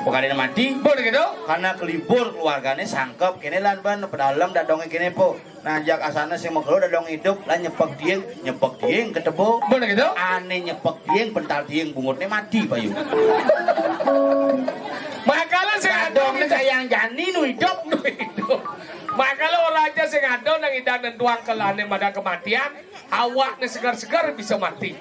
Pekaliné mati. Bener gitu. Karena kelibur keluargané sangkep kéné lan ban pedalem dadongé kéné po. Nah, jak asané sing megelo dadong idup, lan nyepek dieng, nyepek dieng ketebo. Bener gitu. Ané nyepek dieng, pental dieng bungutné mati, payu. Makanya sing dadongné sayang jani nu idup. Nu idup. Makanya orang aja sing ada nang idang nentuang kelane madan kematian, awakné segar-segar bisa mati.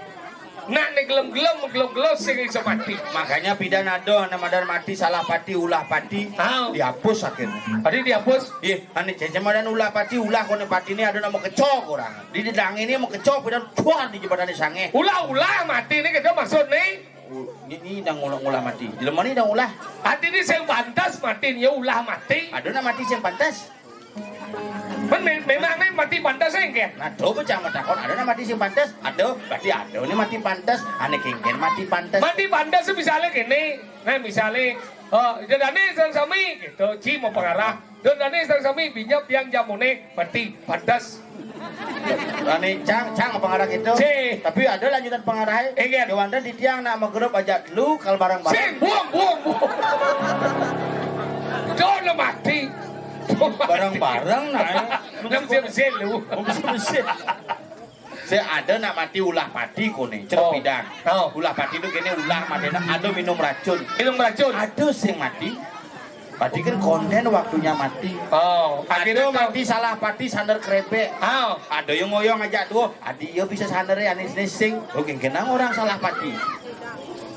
Nak né gelem-gelem, gelem-gelem sing bisa mati. Makanya pidan ada nang madan mati salah pati, ulah pati. Ah. Dihapus akhirnya. Tadi dihapus? Iya, ané cécé madan ulah pati, ulah koné patiné ada nama kecok orang. Di dedang ini mau kecok pidan cuar di jembatan sangé. Ulah-ulah mati ini kita maksud nih. U-, ini, ini dang ulah, ulah mati. Jelema ini dang ulah. Hati ini sing pantes mati, ya ulah mati. Ada nak mati sing pantes? Men, me-, memang nih mati pantes engken? Nah, coba jangan takon, ada nak mati sing pantes? Ada, berarti ada nih mati pantes. Ané kéngkén mati pantes. Mati pantes tuh misalnya gini. Nah, misalnya, eh, dedane sang sami gitu, ci mau pengarah. Dedane sang sami binyep yang jamune mati pantes. Ané cang, cang pengarah gitu. Si. Tapi ada lanjutan pengarahnya. Engken. Déwanda di tiang nak magrib aja dulu kal bareng-bareng. Sing, buang, buang, buang. Dono mati. Bareng-bareng, nah, ya. Nang sing, sing, lu. Nang sing, sing. Sing ada nak mati ulah pati koné, cerep pidan. Oh. Ulah pati itu kéné ulah mati, ada minum racun. Minum racun. Ada sing mati. Berarti kan konden waktunya mati. Oh, ada akhirnya mati salah pati sander krebek. Oh. Ada yang ngoyong aja tuh, adi iya bisa sander ya anis nising. Oke, kenang orang salah pati.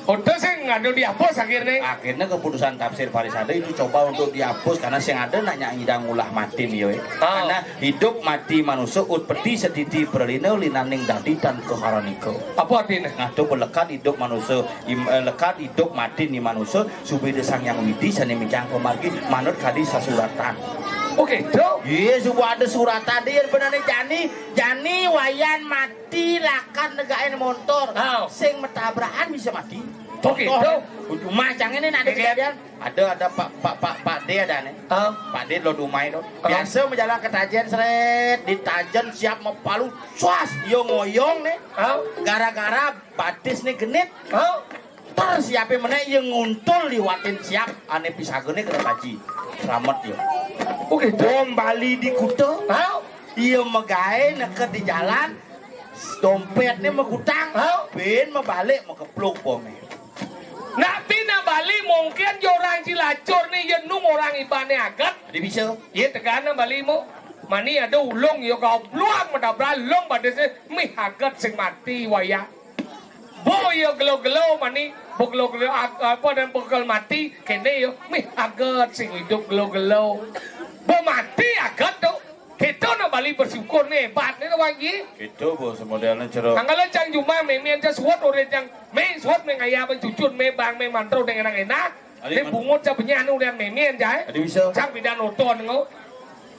Udah sing ngadu dihapus akhirnya. Akhirnya keputusan tafsir Faris ada itu coba untuk dihapus karena sing ada nanya ngidang ulah mati nih, yo. Oh. Karena hidup mati manusia ut peti setiti perlina linaning dadi dan keharaniko. Apa artinya? Nah, itu lekat hidup manusia, im-, eh, lekat hidup mati ni manusia, subida Sang Yang Widi sane mijang pamargi manut kadi sasuratan. Oh, gitu? Iya, suba ada suratan dia benane jani, jani wayan mati lakan negain montor. Oh. Sing metabrakan bisa mati. Oh, gitu? Cuma cang ini ada kejadian. Ada, ada Pak, Pak, Pak, Pak D ada nih. Oh. Pak D lo dumai tuh. Oh. Biasa menjalan ke tajen seret, di tajen siap mepalu, suas, yo ngoyong nih. Oh. Gara-gara batis nih genit. Oh. Ter siape meneh ye nguntul liwatin siap ane pisagene kena taji. Slamet yo. Oke, dom bali di kuta. Hah? Ye megae neket di jalan, dompetne megutang. Hah? Ben mebalik mekepluk bome. Nak pina bali mungkin ye orang Cilacur ni ye nung orang ibane aget. Adi bisa. Ye tegana bali mo. Mani ada ulung ye kau bluang medabra lung badese mih aget sing mati wayah. Bo ya gelo-gelo mani, bo gelo-gelo ag-, apa dan bekel mati, kene ya, mih aget sing hidup gelo-gelo. Bo mati aget tu. Kita nak bali bersyukur ni, hebat ni lawan ye. Kita bo semodelnya cerah. Anggala cang jumah, me, me aja suat orang cang, me suat me ngaya cucun, me bang, me mantro dengan enak. Adi ni man- bungut sa benyah nu dan me, me aja, eh. Adi bisa. Cang bidan oton ngo.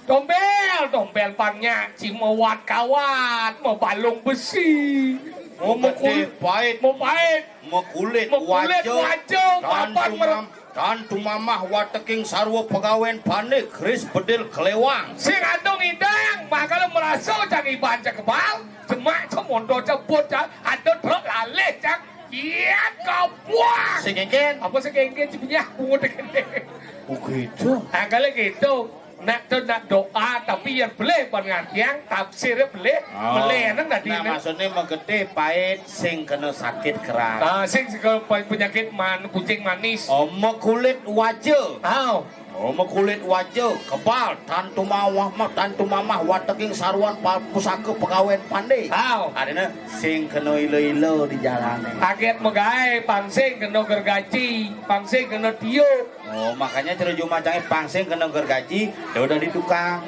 Tompel, tompel pangnya, ci mewat kawat, mebalung besi, mau mekul-, pahit, mau pahit, mekulit, mekulit waja, waja, dan papan tumam-, mer- dan tumamah wateking sarwa pegawen panik, keris bedil kelewang. Sing adong idang, makala merasa cang iban cang kebal, jemak cang mondo cang bot cang, ada truk lalih cang, iya kabuang. Sing kengken. Apa sing kengken, ci punya, bungut kene. Oh, gitu. Angkala gitu. Nak tu nak doa, tapi yang boleh pengertian, tafsirnya boleh, oh, boleh, nang dadi nah, nang maksudnya megete pahit, sing kena sakit keras. Ah, sing kena pe-, penyakit man-, kucing manis. Oh, mekulit waja. Ah. Oh, mekulit waja, kebal, tantu mawah mah, tantu mamah, wateking saruan pa-, pusaka pegawen pande. Ah. Adina sing kena ila-ila di jalan. Kaget megae, pang sing kena gergaji, pang sing kena tiup. Oh, makanya cara jumacangnya pang sing kena gergaji, dia udah di tukang.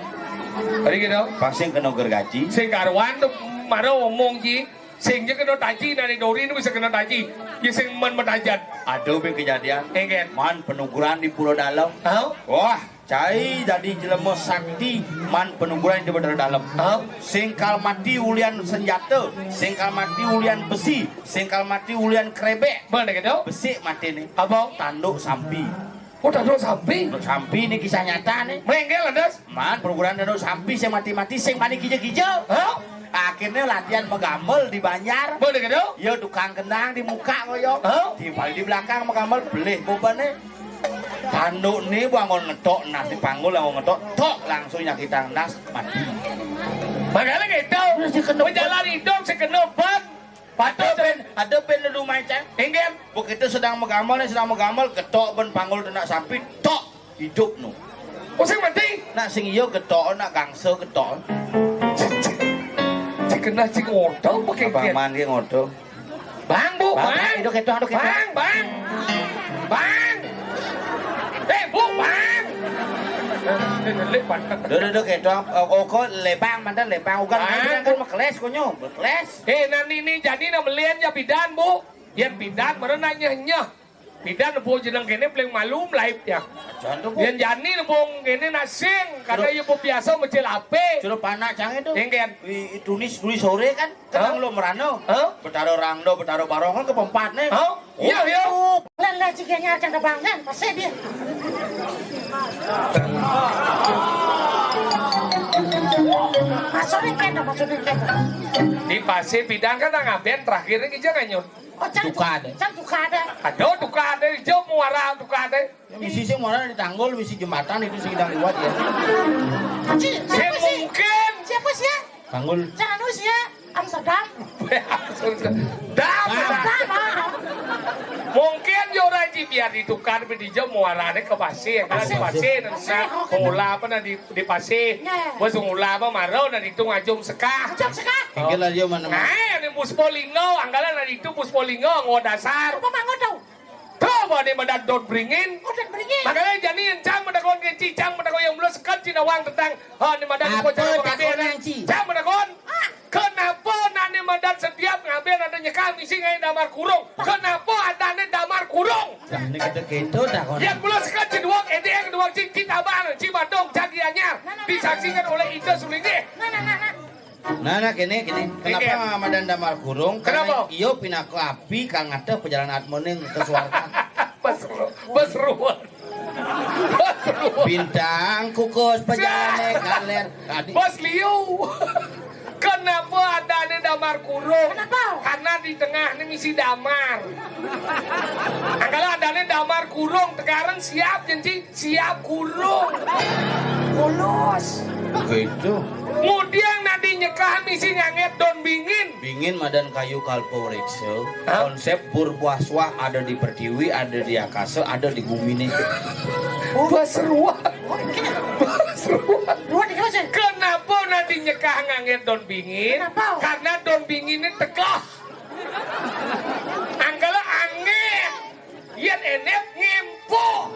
Tadi gitu. Pang sing kena gergaji. Sing karuan tu mara omong ji, sing je kena taji, nani dori ni bisa kena taji. Ye sing men metajat. Ada be kejadian. Engken. Man penuguran di Pulau Dalam. Hah? Wah, cai jadi jelema sakti man penuguran di Pulau Dalam. Hah? Singkal mati ulian senjata, singkal mati ulian besi, singkal mati ulian krebek. Mana gitu? Besik mati ni. Apa? Tanduk sampi. Oh, tanduk sampi? Tanduk sampi ni kisah nyata ni. Menggel, Andes? Man, penuguran tanduk sampi sing mati-mati, sing mani kija-kija. Hah? Akhirnya latihan magambel di Banjar. Boleh gitu? Ya tukang kendang di muka koyo. Hah? Di paling di belakang magambel belih bobane. Tanduk ni bangun ngetok nas di panggul, bangun ngetok, tok, langsung nyakitan nas, mati. Makanya gitu. Terus dikena. Berjalan hidup sekena ban. Ada ben, ada ben dulu main cang. Inggih. Begitu sedang magambel, sedang magambel, getok ben panggul tenak samping, tok, hidup nu. Oh, sing mati? Nak sing iya getok, nak gangsa getok. Cik kena cik ngodo pakai Abang man ki ngodo. Bang, Bu, Bang, Bang. Aduh, ketok, aduh, ketok. Bang, Bang. Bang. Eh, Bu, Bang. Eh, eh, lek bantet. Duh, duh, duh, ketok. Oh, oh, kok lebang, mantan lebang. Ugan, Bang. Kan mekeles, konyo. Mekeles. Eh, nani ni jadi nak melian ya bidan, Bu. Yan bidan, mana nak nyeh-nyeh. Bidan, Bu, jeneng kene paling malu melaib ya. Jangan tuh, Bu. Yan jani, Bu, kene nak sing. Kada Suruh ya, Bu, biasa mecil ape. Suruh panak jangan tuh. Yang kan? Di, di Tunis, Tunis sore kan. Hah? Ketang lo merano. Hah? Betara Rangdo, Betara Barong kan kepempat nih. Hah? Iya, iya. Oh. Lan, lan, jiganya aja ngebang, lan, pasti dia. Maksudnya kena, maksudnya kena. Di pasir bidang kan nang aben terakhir ini jangan nyut. Oh, cang Duka ada. Cang duka ada. Aduh, duka ada, hijau muara duka ada. Ya, misi sih muara di tanggul, misi jembatan itu sih sedang liwat ya. Ci, siapa sih? Mungkin. Siapa sih ya? Tanggul. Jangan nulis ya. Amsterdam. Amsterdam. Dam. Dam, ah. Mungkin yo orang ci biar ditukar beli hijau muarane ke pasir. Kalau di pasir, pasir, nah, oh, bola apa nah di, di pasir. Ya, ya. Bos bola apa maro nah ditung ajum sekah. Ajum sekah. Pinggir lah dia mana, mana. Nah, ini Puspolingo, anggalan nah itu Puspolingo, nggo dasar. Apa mango tau? Tuh, bah, ni madan don beringin. Oh, don beringin. Makanya jani yang cang madan kon keci, cang madan kon yang belum sekat cina wang tentang, ha, ni madan apa ko cara takon mengambil. Yang ci? Cang madan kon. Ah. Kenapa nani madan setiap ngambil ada nyekal misi ngai damar kurung? Kenapa ada ni damar kurung? Nah, ini kita gitu takon. Yang belum sekat cina wang, eh, dia yang dua cita abang, ci badong, cagi anyar. Nah, nah, nah. Disaksikan oleh Ida Sulinggi. Nah, nah, nah, nah. Nah, nah, kene, kene. Kenapa Madan Damar Kurung? Kenapa? Karena iyo pinaka api kang ada perjalanan atmone ke swarga. Bos ru-, bos ruwet. Bos ruwet. Bintang kukus pejane kaler. Tadi. Bos liu. Kenapa adane Damar Kurung? Kenapa? Karena di tengah ini misi damar. Nah, kalau adane Damar Kurung, sekarang siap, janji. Siap kurung. Polos. Gitu. Kemudian nadi nyekah misi nganget don bingin. Bingin madan kayu kalpareksa. Hah? Konsep purwaswa ada di pertiwi, ada di akasa, ada di gumi nih. Oh. Basruan. Oh, iya. Basruan. Ruwet iki, Mas. Kenapa nadi nyekah nganget don bingin? Kenapa? Karena don bingin ini tekah. Angkala anget. Yen enet ngempo.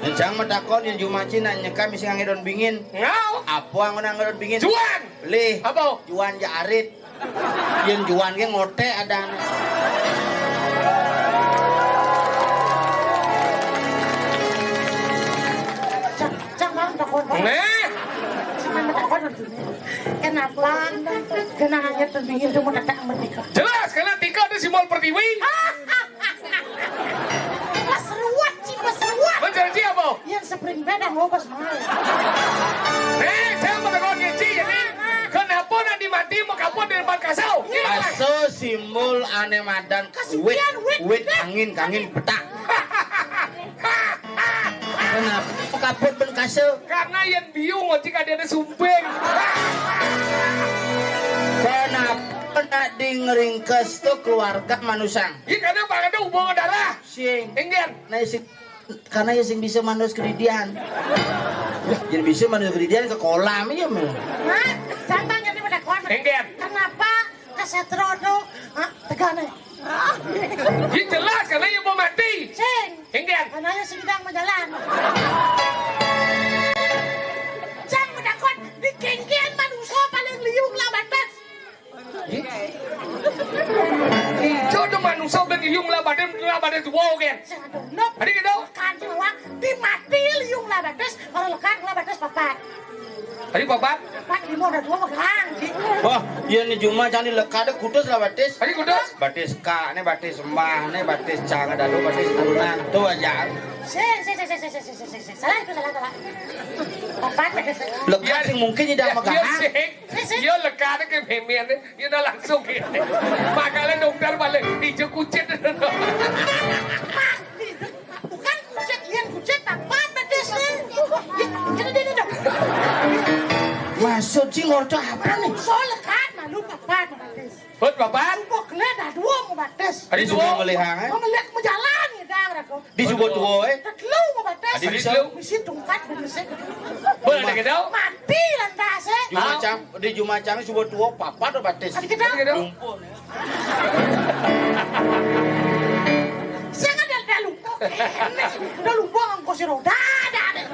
Encang matakon yen jumaci nanyeka misi ngangge don bingin. Ngau. Apa anggon ngangge don bingin? Juan. Lih. Apa? Juan ja arit. Yen juan ke ngotek adane. Cang, cang, mau takon, Bang. Nah. Cang, mau takon, Bang. Kenapa genah ngangge don bingin tu mau datang merdeka? Jelas, karena tika ada simbol pertiwi. Pas ruwet, Ci, pas ruwet. Mencari apa? Yang spring bed dah ngobos mau. Eh, saya mau tegur ni, Ci, ya, ni. Kenapa nak dimati mau kaput di depan kasau? Iya. Aso simbol ane madan wit, wit, wit, wit, angin, angin petak. Kenapa kaput ben kasau? Karena yang biung, Ci, kadang ada sumping. Kenapa nak di ngeringkes tu keluarga manusang? Iya, karena bakal ada hubungan darah. Sing. Enggan. Nah, sing, karena ya sing bisa manus kedidian. Jadi bisa manus kedidian ke kolam ya, mah. Hah? Santang jadi pada kolam. Enggan. Kenapa kesetro tu? Hah? Tegane. Ya jelas, karena ya mau mati. Sing. Enggan. Karena ya sing sedang berjalan. Cang medakon di kengkian manusia paling liung lah batas. Ijo do manungsa ben liung lah badan, lah badan tuwa, oke. Sing ado nok. Adi gitu. Kan tuwa, dimati liung lah batis, baru lekan lah batis papat. Adi papat. Papat, lima, ada dua, pegang. Wah, iya ni Juma cani leka ada kudus lah batis. Adi kudus. Batis ka, ni batis mbah, ni batis cang, ada dua batis turunan. Tu aja. Sing, sing, sing. Salah itu, salah, salah. Papat, Pak Des. Lekad sing mungkin nyidang megahang. Sing. Iya, lekad ke pemian, iya dah langsung ya. Makanya dokter balik, hijau kucit. Bukan kucit, lian kucit, papat, Pak Des, nih. Ya, ini dia, dia, dia. Maksud sing ngorto apa nih? Soal lekad, malu papat, Pak Des. Hut, papat. Subuh kelé dah dua mau Pak Des. Adi dua. Subuh melihat, eh? Mau ngeliat mau jalan ya, dah, ragu. Di subuh tua, eh? Tetelu mau Pak Des. Adi bisa. Misi tungkat, misi. Boleh ada kita? Mati lantas, eh? Jumacang, di Jumacang subuh tua, papat, Pak Des. Adi kita? Adi kita? Lumpur. Saya kan dah, dah lupa. Dah lupa ngangkut si roda, dah, dah.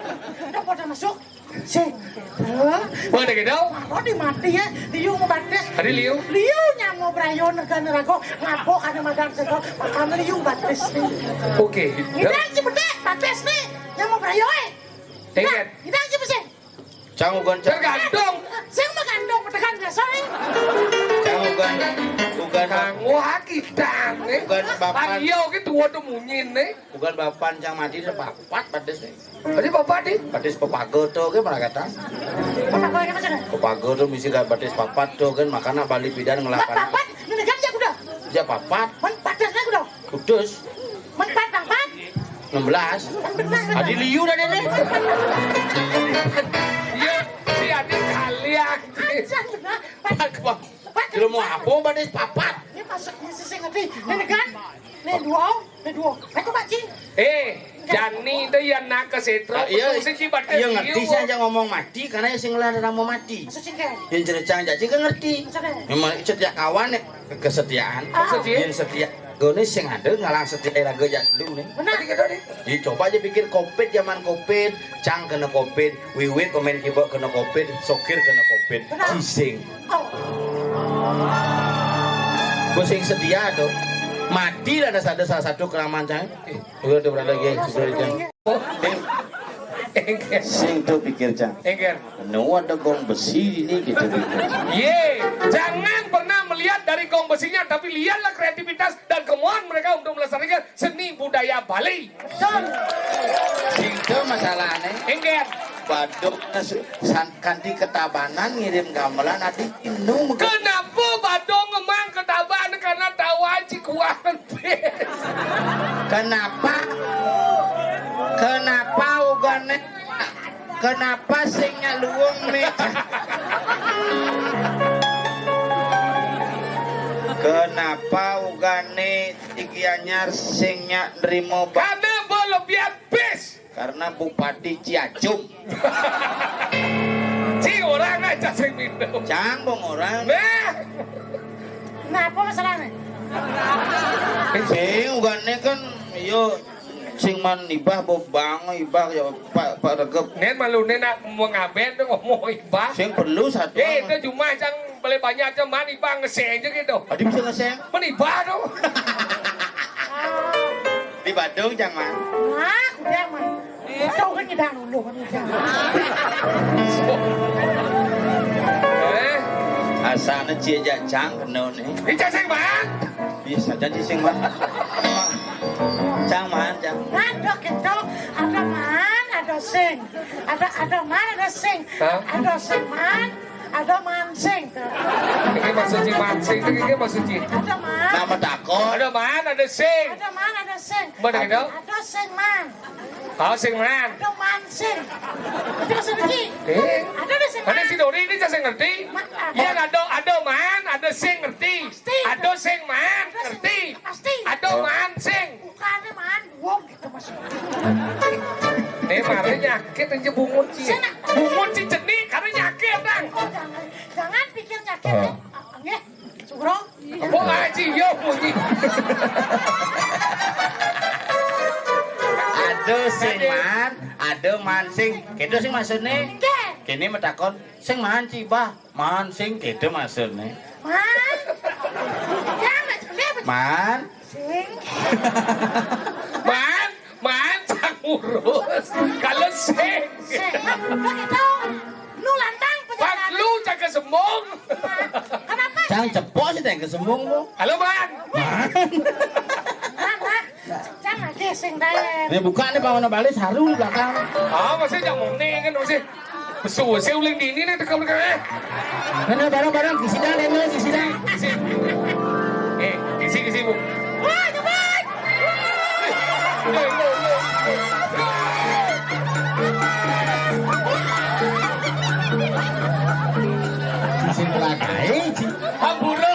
Dah pada masuk. Sing. Hah? Boleh gitu? Kalau di mati ya, liu mau Pak Des. Adi liu? Liu nyamo brayo negara rago, ngabo kana madan sego, makanya liu Pak Des. Oke. Ini aja bedé, Pak Des nih, nyamo brayo eh. Ingat. Ini aja sih. Cang ugan, cang. Tergantung. Sing mah gantung, tekan biasa eh. Cang ugan, ugan. Kanggo hakitan eh. Ugan bapan. Pan iya oke tua tuh munyin eh. Ugan bapan cang mati, papat Pak Des eh. Berarti papat, di? Batis pepager tuh, kan, mana kata? Pepager tuh misi gak batis papat tuh, kan, makanya bali pidan ngelapan. Papat, ini kan ya udah. Ya, papat. Man, patisnya udah. Kudus. Man, pat, bang, pat. Enam belas. Benar. Adi liu dah, Nenek. Iya, si Adi kali ya. Anjir, benar. Pat, pat. Lu mau apa, batis papat? Ini masuk, ini sisi ngerti. Ini kan? Nih, dua, nih, dua. Aku, Pak Cing. Eh, jani itu yang nak ke setro, ah, iya, betul sih, Ci, batis iya, ngerti liu. Saya aja ngomong mati, karena yang sing ngelarang mau mati. Maksud sing kayak? Yang cerita cang jadi kan ngerti. Maksudnya? Memang setiap kawan nih, kesetiaan. Ah. Maksudnya? Yang setia. Gue nih sing ada ngalang setia lagu aja dulu nih. Benar. Tadi gitu nih. Jadi coba aja pikir covid, zaman covid, cang kena covid, wiwit pemain keyboard kena covid, sokir kena covid, benar. Cising. Gue sing setia tuh. Mati lah ada, ada salah satu keraman cang. Eh, udah tuh berada geng, sudah itu. Sing tuh pikir cang. Engker. Nu ada gong besi ini gitu pikir. Ye, jangan pernah melihat dari gong besinya, tapi lihatlah kreativitas dan kemauan mereka untuk melestarikan seni budaya Bali. Sing tuh masalahnya. Engker. Badung san-, kanti ketabanan ngirim gamelan adi inung. Kenapa Badung ngemang ketabanan? Karena tahu aja kuat. Kenapa? Kenapa ugane? Kenapa singnya luung nih? Kenapa ugane di Gianyar singnya nerima ba- Karena belebihan bis. Karena Bupati Ciacum. Ci orang aja sing minum. Cang bong orang. Nah. Kenapa masalahnya? Sing ugane kan yo sing man ibah bobang ibah ya Pak Pak Regep. Nen malu nen nak mau ngaben tuh ngomong ibah. Sing perlu satu. Eh, itu cuma cang boleh banyak aja man ibah ngeseng aja gitu. Adi bisa ngeseng? Man ibah tuh. Di Badung, Cang, Man? Hah? Udah, Man. Itu kan nyedang dulu, kan nyedang. Eh? Asana cie ja Cang kena ni. Ini Cang sing, Man? Bisa jadi sing, Man. Cang, Man, Cang. Ada gitu, ada Man, ada sing. Ada, ada Man, ada sing. Hah? Ada sing, Man. Ada mansing. Ini maksudnya mansing, ini maksudnya. Ada man. Nama takon. Ada man, ada sing. Ada man, ada sing. Mana gitu? Ada sing man. Oh, sing man. Ada mansing. Itu maksudnya, Ci. Eh? Ada, ada sing man. Ada si Dori ini saya ngerti. Ma-, apa? Iya, ada, ada man, ada sing ngerti. Pasti. Ada sing man, ngerti. Pasti. Ada man, sing. Bukannya man, wong gitu maksudnya. Nih, mari nyakit aja bungut, Ci. Sana. Bungut, Ci, jenih, karena nyakit, Bang. Oh, jangan. Jangan pikir nyakit, ah. Eh. Ah, nggih. Sugro. Apa ngaji, yo, bunyi. Ada sing man, ada mansing. Gitu sih maksudnya. Nggih. Kene metakon, sing man, Ci, bah. Man, sing, gitu maksudnya. Man. Ya, Mas, bener, bener. Man. Sing. Man, man, cang urus. Kalau sing. Sing. Begitu. Nu lantang, Pak, pejalan. Lu cang kesembung. Kenapa? Cang cepos sih, cang kesembung, Bu. Halo, man. Man. Man, man. Cang lagi sing, Dek. Ini buka nih, Pak Wono Bali, saru di belakang. Ah, masih cang muni kan, masih. Suwe sing uling dini nih teka mereka, eh. Mana barang-barang gisidang, Deno, gisidang. Gisi. Eh, gisi, gisi, Bu. Wah, nyebut. Gisin pelakae, Ci. Ampura.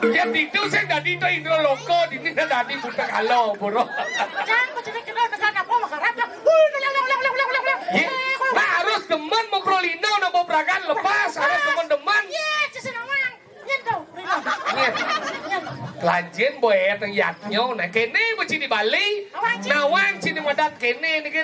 Ya, itu sing dadi to Indra Loka, dini dadi buta kala, ampura. Cang, kok jadi kenal dengan apa, makarap lah. Wih, ulang, ulang, ulang, ulang, ulang, ulang. Ye, nah, harus demen mau prolino, nah, mau prakan lepas, harus demen-demen. Ye, Ci Sinawang. Nyen to, Rino. Nyen. Nyen. Kelanjen boet nang yatnyo, nah, kene beci di Bali. Awang, Ci. Nawang, Ci, di madat kene, niki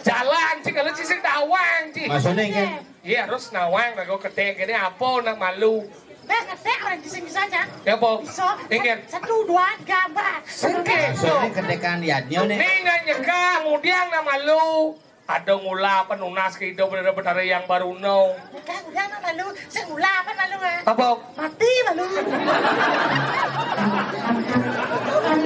jalan, Ci, kalau Ci sing dawang, Ci. Maksudnya, kan? Iya, harus nawang, nah, kok ketek kene apa, nak malu. Beh, ketek orang gising bisa aja. Ya, apa? Bisa. Ingat. Satu, dua, tiga, empat. Sengke. Maksudnya ketekan yatnyo, nih. Nih, nggak nyekah, mudiang, nak malu. Ada ngula apa nunas ke hidup dari Betara yang baru no. Kan dia nak malu, sing ngula apa malu, eh? Apa? Mati malu.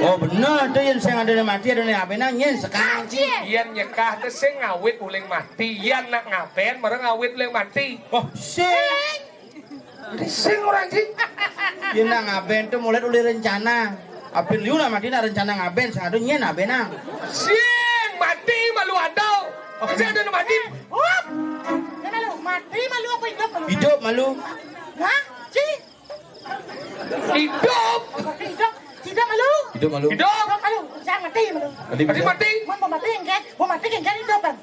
Oh, bener tuh, yen sing ada mati, ada nih apa nang, yen sekarang, Ci. Yen nyekah tuh sing ngawit uling mati, yen nak ngaben, mara ngawit uling mati. Oh, sing. Sing ora, Ci. Yen nak ngaben tuh mulai uli rencana. Apin liu nak mati nak rencana ngaben, sing ado nyen aben nang. Sing mati malu ado. Masih ada nak mati. Hup. Ya malu, mati malu apa hidup malu? Hidup malu. Hah? Ci? Hidup. Hidup. Tidak malu. Hidup malu. Hidup. Hidup malu. Jangan mati malu. Mati, mati. Mati. Mau mati enggak? Mau mati enggak hidup, Bang?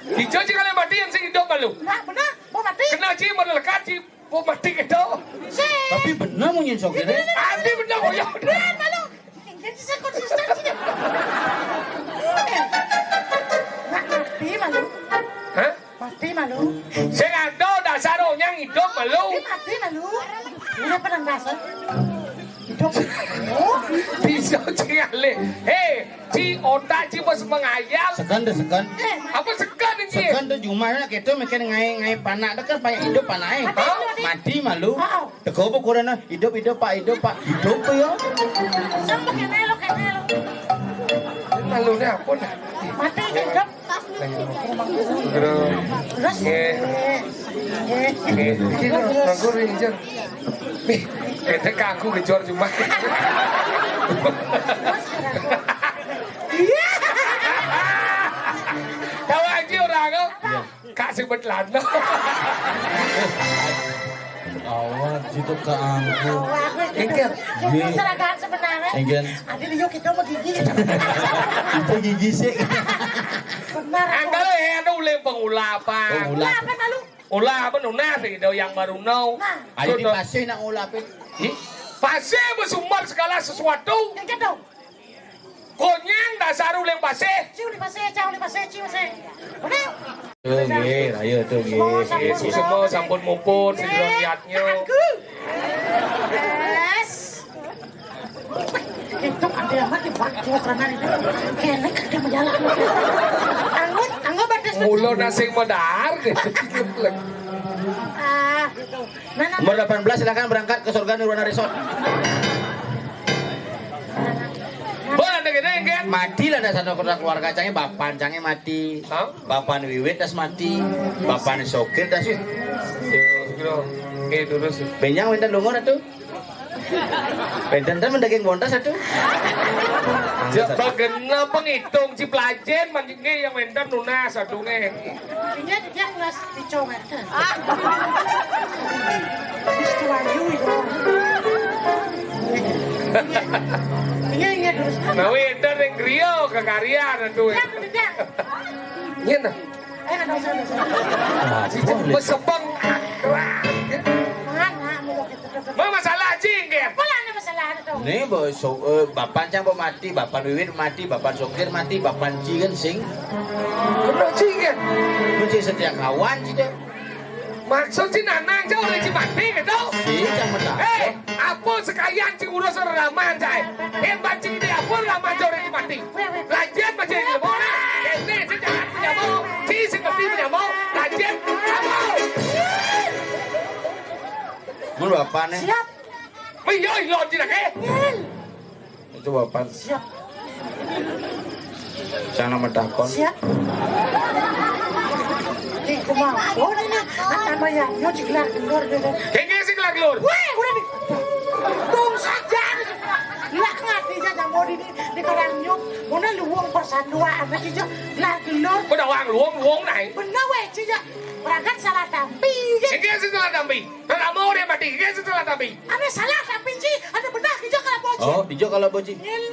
Ijo, Ci, kalau mati yang sing hidup malu. Nah, benar. Mau mati. Kena, Ci, mau lekat, Ci. Kok mati gitu? Sih. Tapi bener munyin sok ini. Adi bener, oh ya. Bener, malu. Jadi saya konsisten sih. Nak mati malu. Hah? Mati malu. Sing ado dasar onyang hidup malu. Ini mati malu. Ini apa nang dasar? Hidup. Oh. Bisa, Ci, ale. Hei, Ci, otak Ci bos mengayal. Segan deh, segan. Apa segan ini? Segan tuh cuma nak gitu mikir ngai, ngai panak deh kan banyak hidup panak, eh. Hah? Mati malu. Oh. Teko apa kurana? Hidup, hidup, Pak, hidup, Pak. Hidup tuh ya. Sama kene lo, kene lo. Malu ni apa dah? Mati hidup. Terus? Terus? Nggih. Nggih. Nggih. Nggih, nganggur, nggih, Jar. Nih, beda kanggo ngejor cuma. Iya. Tahu aja orang kok. Iya. Kak sing betlan. Awak situ keangkut. Awak. Inggih. Itu seragam sebenarnya. Inggih. Ada liu kita mau gigi. Itu gigi sih. Benar. Angkal ya, ada uleng pengulapan. Pengulapan. Ulapan malu. Ulah apa nunas gitu yang baru no. Nah. Ayo di pasir nak ngulapin. Ih, pasir bersumber segala sesuatu. Inggih dong. Konyang dasar uleng pasir. Ciu di pasir, ciu di pasir, ciu pasir. Benar? Tuh, nggih, ayo tuh, nggih. Semua sampun, semua sampun muput, sing niatnya. Aku. Yes. Itu ada yang mati, Pak. Gua pernah itu. Kene kerja menjalan. Anggut, anggut batas. Mulo nasing medar, gitu. Ah, gitu. Nah, nah. Nomor delapan belas, silakan berangkat ke surga Nirwana Resort. Bon, ada gini, kan? Mati lah dasar keluarga cangnya, bapan cangnya mati. Hah? Bapan Wiwit das mati. Bapan Sokir das, wih. Yo, segera. Oke, terus. Benjang minta lungo dah tuh. Benten ten mendaging bontas atuh. Ya, bagena pengitung, Ci Plajen, manjingnya yang wénten nunas atuh, nggih. Iya, dia nunas di cowétan. Wis tuayu itu. Iya, iya, terus. Nah, wénten ring griya kekaryan atuh. Iya, bener. Iya, nah. Eh, ada usaha, ada usaha. Nah, Ci, Ci, mesepeng. Mana, mau kita tetep. Mau masalah, Ci, nggih. Apa lah, ada masalah, ada dong. Nih, bo, so, eh, bapan cang bo mati, bapan Wiwit mati, bapan Sokir mati, bapan Ci kan sing. Bener, Ci, nggih. Mun Ci setia kawan, Ci, deh. Maksud Ci nanang, Ci, orang Ci mati, gitu? Ci, cang mata. Eh, apa sekalian Ci ngurus orang raman, Ci? Hebat Ci, ini apa raman, Ci, orang Ci mati? Lanjut, Ci, ini, Ci, jangan punya mau. Ci, seperti punya mau. Lanjut, kamu. Mun bapak nih. Siap. Wih, yo, lo, Ci, lagi. Itu bapak. Siap. Jangan nama dakon. Siap. Cik, kumaha? Oh, ini, ah, namanya, nyo cik gelar gelur gitu. Kengke sing gelar gelur. Weh, udah di, tong saja. Lah, ngerti aja nyambo di, di karang nyo. Mana luwung persanduan, apa sih, Cik? Gelar gelur. Udah wang luwung, luwung naik. Bener, weh, Cik, Cik. Berangkat salah tampi, Cik. Kengke sing salah tampi. Kalau mau dia mati, kengke sing salah tampi. Ada salah tampi, Cik. Ada benar, Cik, kalau mau, Cik. Oh, ijo kalau boji. Ngil.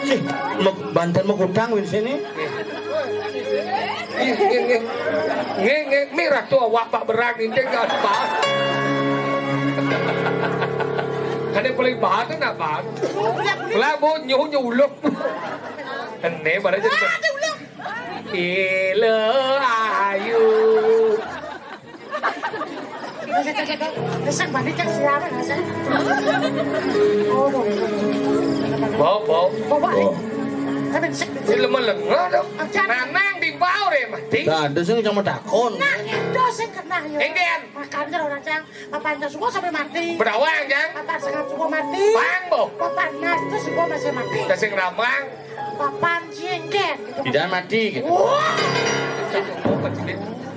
Cih, mau banten mau kutang win sini. Nge, nge, nge. Nge, nge, mirah tuh awak Pak Berang ninting kan, Pak. Kan yang paling bahat tu nak, Pak? Lah, bu, nyuh, nyuh, uluk. Ene, pada jadi. Ada uluk. Ila ayu. Sing balik ka siapa, sing? Oh, bau. Bau, bau. Bau, bau. Oh. Tapi sik. Ini lemah lengah dong. Aja. Nanang di bau deh, mati. Tak ada sing sama takon. Nah, itu sing kena, yo. Enggen. Makan terus, Cang. Papan tas semua sampai mati. Bedawang, Cang. Papan sengap semua mati. Pang, bo. Papan nas tu semua masih mati. Kita sing ramang. Papan jengger. Tidak mati, gitu. Wah.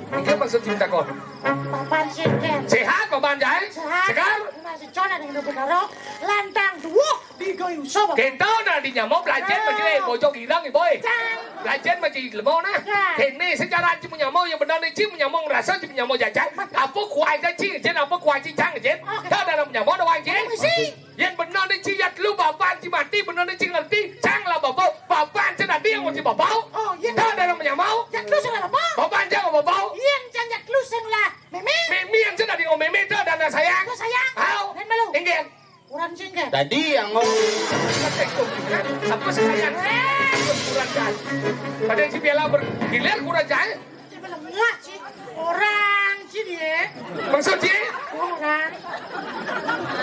Apa maksud cinta kau? Papan jengger. Sehat, Papan Jai? Sehat. Segar? Masih cona dengan benar. Lantang dua, di goyuso, Papan. Kento na di nyamau, belajar Ah. masih, eh, bojong hilang, eh, boy. Cang. Belajar masih lemau, nah. Cang. Ini sejarah cium nyamau, yang benar ni cium nyamau, rasa cium nyamau jajan. Apa kuah aja, cing, jen, apa kuah cing, cang, jen. Oke. Tak ada nyamau, ada wang, jen. Mesti. Yang benar ni cium lu, Papan, ci mati, benar ni cing ngerti, cang lah, bapak. Papan, cen, nanti yang mesti bapak. Oh, iya. Tak ada nyamau. Yang lu salah apa? Papan, jangan bapak. Iya, cang, yang lu salah. Mimi? Mimi yang sudah di ngomong Mimi itu ada anak sayang. Anak sayang. Tahu? Dan malu. Inggil. Kurang singkat. Tadi yang ngomong. Apa sekalian? Kurang kan. Pada si piala bergilir kurang jahit. Dia bilang, "Wah, Ci, orang, Ci, dia." Maksud dia? Orang.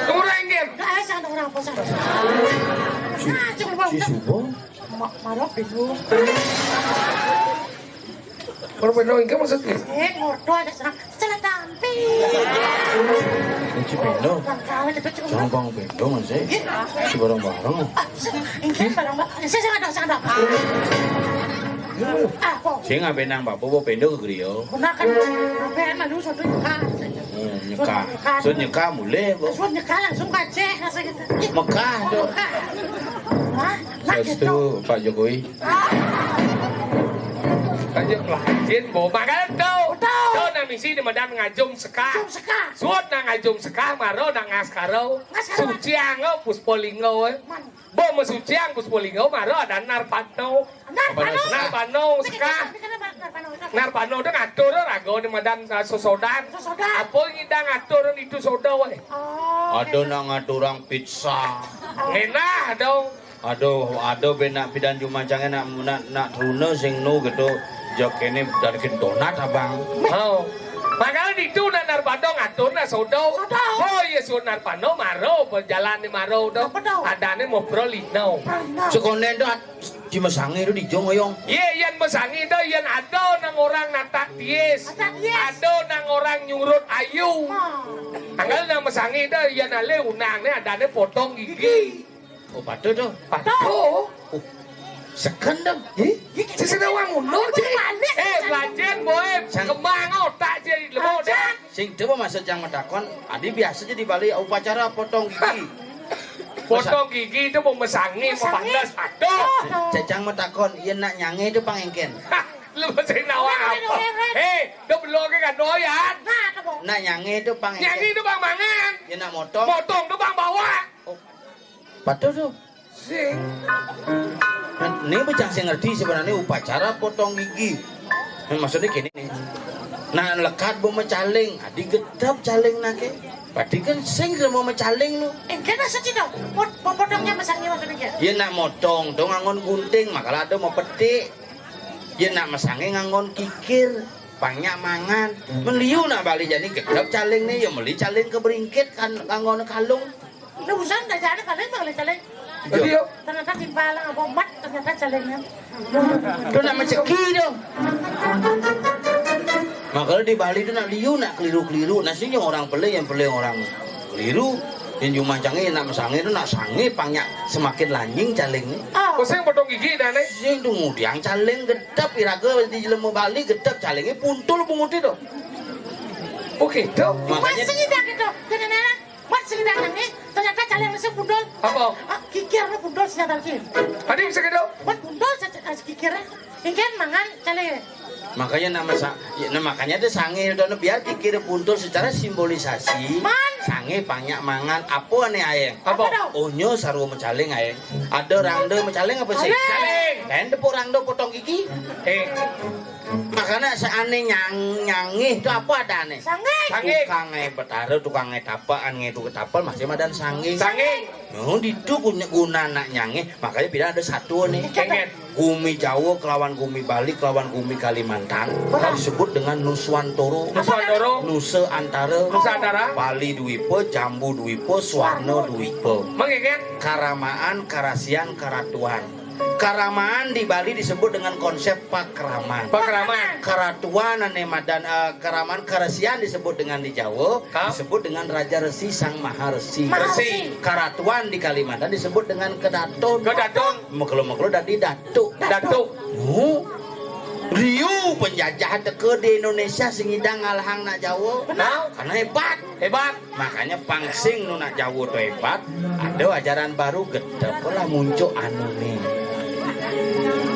Orang inggil. Enggak, eh, sana orang apa sana? Si, Nah, cuma si Subo. Ma-, marah bingung. Baru benar, ini maksudnya? Eh, ngodo ada sana. Salah tampi. Ini si Bendo. Bang Kawin itu cuma Jangan bang Bendo, kan, saya? Iya. Si barang-barang. Ah, se-, ini barang-barang. Saya sangat, sangat apa? Apa? Saya nggak benang, Pak. Bawa Bendo ke Grio. Benar kan? Apa yang lalu satu nyekah. Hmm, nyekah. Nyekah. So nyekah mulai, Bu. So nyekah langsung kaceh, rasa gitu. Ih, Mekah, Cok. Mekah. Hah? Nah, Sastu, gitu. Pak Jokowi. Lanjut lah. Jin, bo, makan tu. Betul. Tu nang misi di madan ngajum seka. Ngajum seka. Suot nang ngajum seka, maro nang ngaskaro. Ngaskaro. Suciang, oh, puspolinggo, eh. Man. Bo mesuciang puspolinggo, maro ada narpano. Narpano. Narpano, Ini seka. Kita, kita narpano, narpano. Narpano tu ngatur raga di madan, ah, sosodan. Sosodan. Apa ngidang ngatur itu sodo, eh? Oh, Ada gitu. Nang ngatur orang pizza. Enak dong. Aduh, aduh, benak pidan jumancangnya nak, nak, nak teruna sing nu gitu. Jok ini dari donat, abang. Oh. Makanya di tu nak narpado ngatur nak sodo. Sodo. Oh, iya, so narpano maro, berjalan ni maro tu. Apa tu? Adanya mau pro lino. Pro lino. Sekonen tu, di mesangi tu di jong, oyong. Iya, yang mesangi tu, yang ada nang orang natak tiis. Natak tiis. Ada nang orang nyurut ayu. Oh. Anggal nang mesangi tu, yang ale unang ni adanya potong gigi. Gigi. Oh, patuh tu. Patuh. Oh, seken dong. Eh? Sisi dawang mundur, Cik. Eh, belajar, boy. Sang- Kembang otak, Cik. Lemot, dah. Sing coba maksud yang metakon, adi biasa jadi balik upacara potong gigi. Potong gigi itu mau mesangi, mau Mesangi. Pandas, patuh. Oh. Cecang metakon, iya nak nyange itu pangengken. Lu masih nawang Nah, apa? Ren. Eh, dia belum ke kan doyan. Nah, ada, Bang. Nak nyange itu pangengken. Nyanyi itu bang mangan. Iya nak motong. Motong itu bang bawa. Oh. Patuh tu. Sing. Nah, ini bocah sing ngerti sebenarnya upacara potong gigi. Nah, maksudnya gini nih. Nah, lekat bo mecaling, adi gedap caling nake. Berarti kan sing mau mecaling nu. Eh, kena seci dong. Pot-, potongnya masangnya maksudnya. Ya nak motong dong nganggon gunting, makalah ada mau petik. Ya nak masangnya nganggon kikir, pangnya mangan. Meliu nak balik jadi gedap caling nih, ya meli caling ke beringkit kan nganggon kalung. Lu usan dah jadi paling paling caling. Iya. Ternyata timpalang apa mat ternyata calingnya. Tu nak menceki tu. Makanya di Bali tu nak liu, nak keliru-keliru. Nah, sini yang orang pelih, yang pelih orang keliru. Yang cuma canggih, nak mesangi tu, nak sangi, pangnya semakin lanying caling ni. Ah, Kok sing potong gigi dané? Sing tuh ngudiang caling gedep, iraga di jelema Bali gedep calingé puntul bunguté to. Oh gitu. Makanya sing ida gitu. Kadang-kadang, mat sing ida nih, ternyata caling sing puntul. Apa? Ah, kikir puntul sing ida. Ada bisa gitu? Mat puntul saja, ah, kikir. Ingkén mangan caling. Makanya nama sa-, ya, nah, makanya deh sangé itu, nah, biar kikir puntul secara simbolisasi. Man. Sangé banyak mangan apa nih, Aéng? Apa? Apa dong? Onyo sarua macaling, Aéng. Ada rangda macaling apa sih? Ada. Caling. Kan tepuk rangda potong gigi. Eh. Makanya seane nyang-, nyangih itu apa adane? Sangé. Sangé. Tukang ngai betara, tukang ngai tapak, an ngai tukang tapel, masih madan sangé. Sangé. No, ditu guna, guna anak nyangih, makanya pilihan ada satu nih. Kengket. Gumi Jawa kelawan gumi Bali kelawan gumi Kalimantan disebut dengan Nuswantoro. Nuswantoro. Nusa Antara. Nusa Antara. Bali Dwipa, Jambu Dwipa, Swarna Dwipa. Mengeket. Karamaan, karasian, karatuan. Karamaan di Bali disebut dengan konsep pakraman. Pakraman. Karatuan ane madan, eh, karamaan, karasian disebut dengan di Jawa, disebut dengan Raja Resi Sang Maha Resi. Maha Resi. Karatuan di Kalimantan disebut dengan kedaton. Kedaton. Mekelo-mekelo dadi datuk. Datuk. Oh. Riu penjajah teka di Indonesia sing ngidang ngalahang nak Jawa. Benar. Karena hebat. Hebat. Makanya pangsing nu nak Jawa tu hebat. Ada ajaran baru gedep lah muncul anu nih.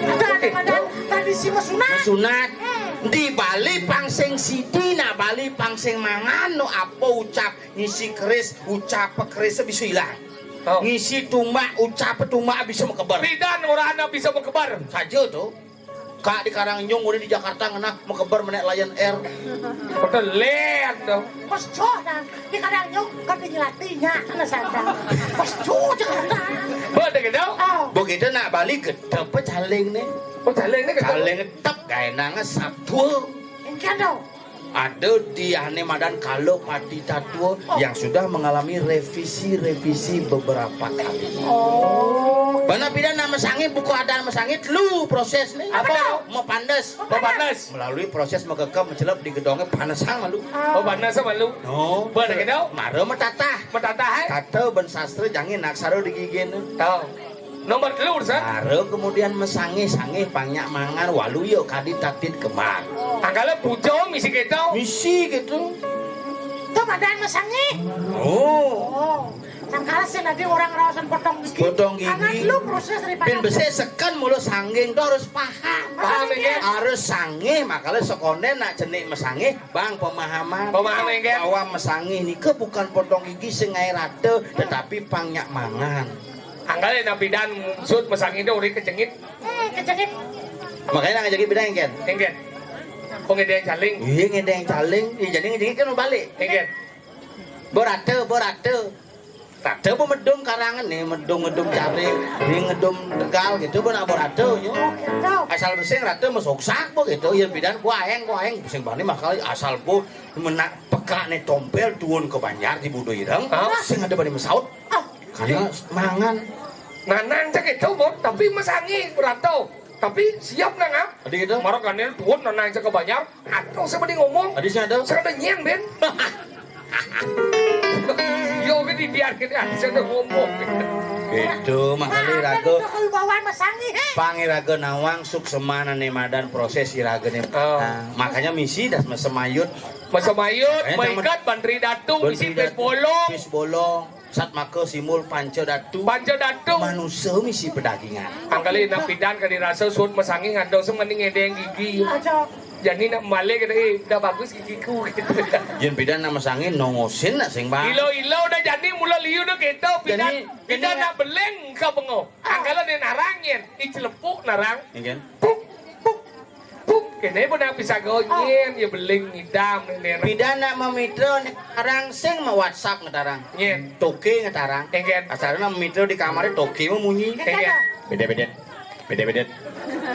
Ada, ada, ada tradisi mesunat. Mesunat. Hmm. Di Bali pangsing sidi, nak Bali pangsing mangan, nu apa ucap ngisi keris, ucap keris bisa hilang. Oh. Ngisi tumbak, ucap tumbak bisa mekeber. Pidan orang anak bisa mekeber. Saja tu. Kak di Karangnyung, udah di Jakarta ngenah mekeber menek Lion Air. Betul, Lion tu. Pas joh dah. Di Karangnyung, kan di Nyelati, nya, kena sadar. Pas joh Jakarta. Betul gitu? Oh. Begitu nak Bali gedep caling nih. Oh, caling nih gedep. Caling gedep, gaenang sabtu. Engkian dong. Ada di ane madan Kala Pati Tatua yang sudah mengalami revisi-revisi beberapa kali. Oh. Bana pidan nak mesangi, buku adat mesangi, telu proses nih. Apa? Mepandes. Mepandes. Melalui proses mekekep, mencelep di gedongnya, panesang malu. Oh, panesang malu. No. Bener gitu? Mara metatah. Metatah, eh? Tata ben sastra, jangan nak saro di gigin. Tahu. Nomor telu, San. Mara kemudian mesangih-sangih panyak mangan walu yuk kadi tatit kemar. Angkala puja misi gitu. Misi gitu. Tuh badan mesangih. Oh. Oh. Sangkala sih nanti orang rawasan potong gigi. Potong gigi. Karena dulu proses daripada pin besik seken mulu sangging tuh harus paham. Paham, ya? Harus sangih, makanya sekonden nak cenik mesangih, bang pemahaman. Pemahaman, ya? Bahwa mesangih nika bukan potong gigi sengai rata, tetapi panyak mangan. Angkala nak pidan sut mesangih tu urip kejengit. Hmm, kejengit. Makanya nak ngejengit pidan, Ken? Engken. Oh, ngedeng caling. Iya, ngedeng caling. Iya, jadi ngejengit kan balik. Engken. Berata, berata. Rata apa medung karangan nih, medung-medung jari, nih ngedum tegal gitu, apa nak berata, yo. Oh, gitu. Asal besing rata mesoksak apa gitu, ya pidan kuaeng, kuaeng, besing bani makal asal bu menak pekak nih tompel tuun ke Banjar di Budo Ireng, sing ada bani mesaut. Karena mangan. Nanang cek itu, Bun, tapi mesangi berato. Tapi siap nang, ah. Tadi gitu? Marakane tuun nanang cek ke Banjar. Atau saya mending ngomong. Tadi saya ada. Saya ada nyen, Ben. Yo, ini biar kita saya ada ngomong. Itu makanya raga. Kewibawaan mesangi, he. Pangiraga nawang suksemana ne madan proses iraga ne. Oh. Nah, makanya misi das mesemayut. Mesemayut, makanya meikat, bantri datu, misi pis bolong. Pis bolong. Satmaka simbol panca datu. Panca datu. Manusa misi pedagingan. Angkali nak pidan kali rasa sut mesangi ngandung sing mending ngedeng gigi. Aja. Jani nak malik kata, "Eh, dah bagus gigiku," gitu. Yen pidan nak mesangi nongosin nak sing bang. Ilo-ilo dah jani mula liu dah kita pidan. Jani, pidan jani nak beleng ka bengo. Angkala ni narang yen, i celepuk narang. Iya kan? Puk, puk. Puk, kene pun nak pisah gonyen, ya beling ngidam, nene. Pidan nak memitra ngetarang sing me WhatsApp ngetarang. Nyen. Toke ngetarang. Engken. Asal nak memitra di kamar toke memunyi. Engken. Beda-beda. Beda-beda.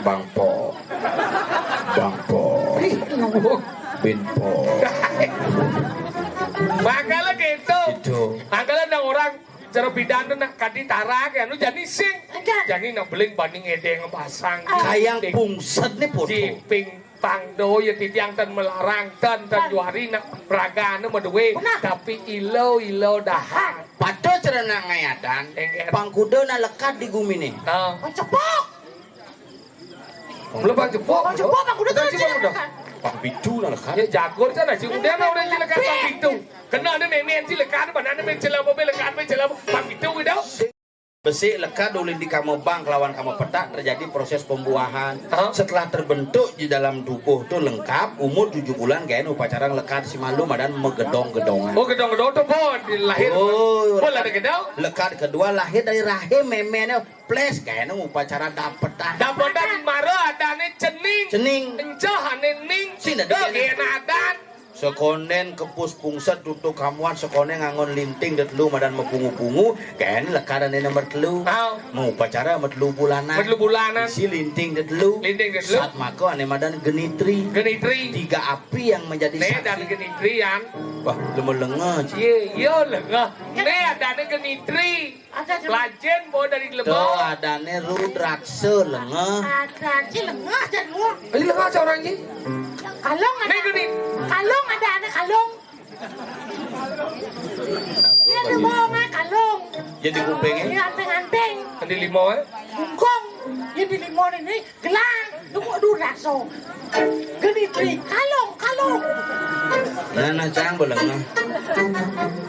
Bang Po. Bang Po. Bin Po. Makanya gitu. Gitu. Makanya ada orang cara pidan tu nak kadi tarak ya, nu jani sing. Jani nak beling banding edeng basang. Kayang pungset ni foto. Jiping pang do ya titiang tan melarang tan tan juari nak raga anu maduwe. Tapi ilo-ilo dahat. Ada cara nak ngayadan, Engger. Pangkuda nak lekad di guminé. Ah. Pang cepok. Mula pang cepok. Pang cepok, pang kuda tu Pang cepok, ada. Pang pitu nak lekad. Ya, jagur sana, si udah nak orang lekad pang pitu. Kena ada memen si lekad, mana ada memen celama, memen lekad, memen celama, pang pitu gitu. Besik lekad ulin di kama bang kelawan kama petak terjadi proses pembuahan. Hah? Setelah terbentuk di dalam tubuh tu lengkap, umur tujuh bulan gaén upacara lekad si malu madan magedong-gedongan. Oh, gedong-gedong tu pun lahir. Oh, pun ada gedong. Lekad kedua lahir dari rahim memen. Ples gaén upacara dapetan. Dapetan mara adané cening. Cening. Enceh ané ning. Sing dadi gaén adan. Sekondén kepus pungset tutuk kamuan sekondén nganggon linting de telu madan mabungu-bungu, gaén lekad ané nomor telu. Mau upacara matelu bulanan. Matelu bulanan. Isi linting de telu. Linting de telu. Satmaka ané madan genitri. Genitri. Tiga api yang menjadi saksi. Né dan genitri, Yan. Wah, lema lenga, Ci. Iya, iya, lenga. Né adané genitri. Lajén bawa dari Lebong. Tuh, adané rudraksa lengeh. Ada aja lengeh aja dua. Ini lengah aja orang ini. Kalong ada. Nih, gini. Kalong ada, ada kalong. Iya, ada bawa kalong. Jadi kupingnya? Iya, anting-anting. Ada lima, eh? Bungkong. Iya, di lima ini. Gelang, lu kok durak so. Genitri, kalong, kalong. Nah, nah, cang boleh nah.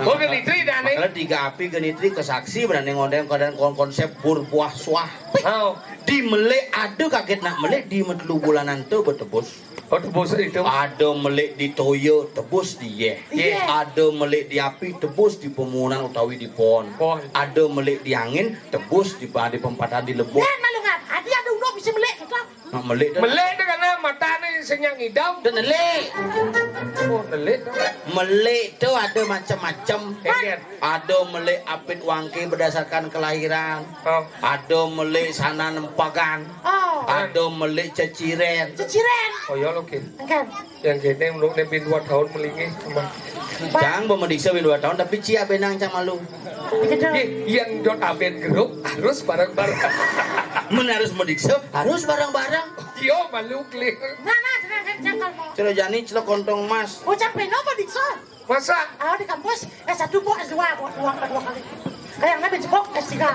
Oh, genitri dah nih. Kalau tiga api genitri kesaksi berani ngondeng keadaan kon konsep pur buah suah. Oh. Di melik ada kaget nak melik di metelu bulanan tu betebus. Oh, tebus itu. Ada melik di toya tebus di yeh. Yeh. Ada melik di api tebus di pemunan utawi di pon. Pon. Ada melik di angin tebus di, di pempatan di lebok. Nah, malu ngap. Adi ada udah bisa melik tu. Nak melik tu. Melik tu karena mata ni senyang hidau. Tu nelik. Oh, nelik tu. Melik tu ada macam-macam. Engger. Ada melik apit wangke berdasarkan kelahiran. Oh. Ada melik sana nempagan. Oh. Ada melik ceciren. Ceciren. Oh, ya lo, Kin. Engger. Yang kene menurut bin dua tahun melingih. Cang bemediksa bin dua tahun tapi cia benang cang malu. Begitu. Ye, yang dot aben grup harus bareng-bareng. Men harus mediksa harus bareng-bareng. Yo, malu clear. Nah, nah, nah, nah, cang kalau mau. Celo jani celo kontong emas. Oh, cang beno mediksa. Masa? Ah, di kampus, S satu, Bu, S dua, Bu, dua, dua kali. Kayak nggak jebok S tiga.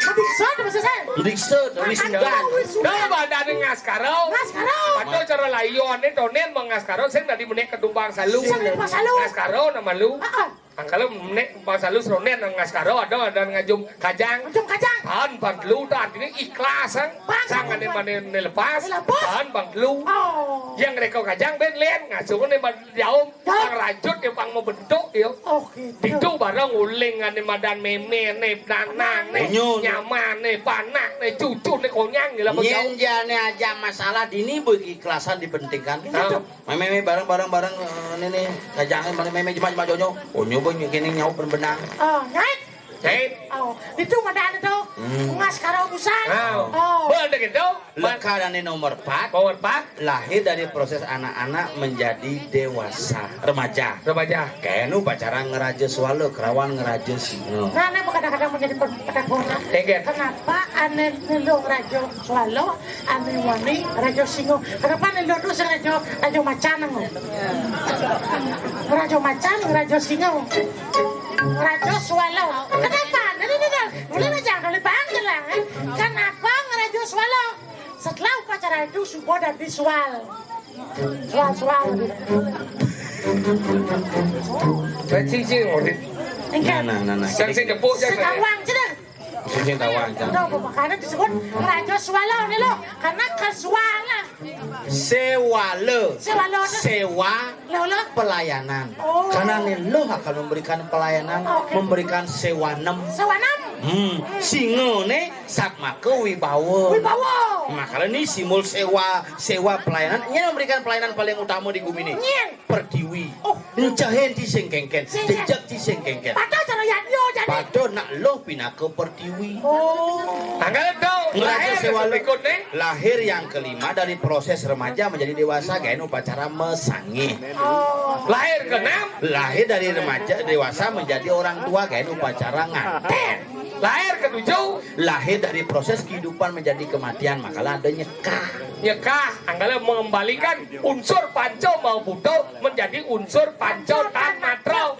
Mediksa tu maksud saya. Mediksa tu, wisuda. Wisuda. Dah, badan ngaskara. Ngaskara. Pada cara layon ni, tonen mengaskara, sing tadi menek ketumpang salu. Sing ketumpang salu. Ngaskara nama lu. Ah, ah. Angkala menek ketumpang salu, tonen ngaskara, ada, ada ngajum kajang. Ngajum kajang. Tahan bang lu, tahan ini ikhlas, sang. Bang, sang ane mane ne lepas. Lepas. Tahan bang lu. Oh. Yang reko kajang, ben len, ngasuh ne bang jaum. Pang rajut ya, pang membentuk ya. Oh, gitu. Itu barang uling ane madan meme ne, nanang ne, nyaman ne, panak ne, cucu ne, konyang gila. Nyen jane aja masalah dini bagi kelasan dipentingkan. Gitu. Meme, meme, bareng, bareng, bareng, eh, ini nih, kajangan bareng meme, jema, jema, jonyo. Onyo bo kene nyau benang. Oh, nyai. Cai. Oh, itu madan itu. Hmm. Ngaskara ubusan. Ah. Oh. Bo ada gitu. Lekad ane nomor empat. Nomor empat. Lahir dari proses anak-anak menjadi dewasa, remaja. Remaja. Kenu pacaran ngeraja suala, kerawan ngeraja singa. Nah, nah, kadang-kadang menjadi per-, pertanyaan. Kenapa ane nelo ngeraja suala, ane wani ngeraja singa? Kenapa nelo terus ngeraja, raja macan nang? Ngeraja macan, ngeraja singa. Raja suala. Kenapa? Nah, nah, nah, nah. Mulai aja, mulai panggil lah, eh. Kenapa ngeraja suala? Setelah upacara itu subuh dan visual. Sual, sual. Saya cincin, Odi. Enggak. Nah, nah, nah, nah. Saya sing tepuk je. Setawang je dah. Sing tawang je. Tahu apa? Karena disebut Raja Suala ni lo. Karena kesualan. Sewala. Sewala tu. Sewa. Lo, lo. Pelayanan. Oh. Karena ni lo akan memberikan pelayanan, oke, memberikan sewa nem. Sewa nem. Hmm. Singa ni satmaka wibawa. Wibawa. Makanya ni simbol sewa, sewa pelayanan. Ini memberikan pelayanan paling utama di bumi ni. Nyen. Pertiwi. Oh. Ncehin ti sing kengken. Sing kengken. Jejak ti sing kengken. Pada cara yadio jadi. Pada nak lo pinaka pertiwi. Oh. Tanggal tu. Ngeraja lahir sewala. Berikut ni. Lahir yang kelima dari proses remaja menjadi dewasa, gaen upacara mesangih. Oh. Lahir keenam. Lahir dari remaja dewasa menjadi orang tua, gaen upacara nganten. Lahir ketujuh. Lahir dari proses kehidupan menjadi kematian, makalah ada nyekah. Nyekah, angkala mengembalikan unsur panca mahabuta menjadi unsur panca tanmatra.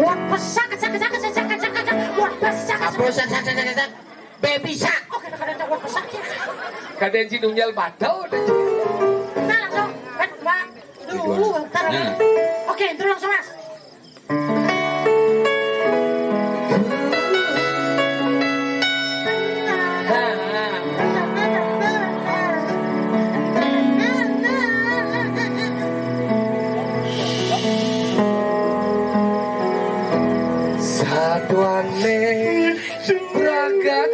Wah, pesak, pesak, pesak, pesak, pesak, pesak, pesak, wah, pesak, pesak. Apa, sak, sak, sak, sak, sak? Baby shark. Oke, kadang ada wah, pesak, ya. Kadang si Dunyal batal deh. Nah, langsung. Kan, Pak. Duh, ntar. Nah. Oke, itu langsung, Mas. Satuane bragat.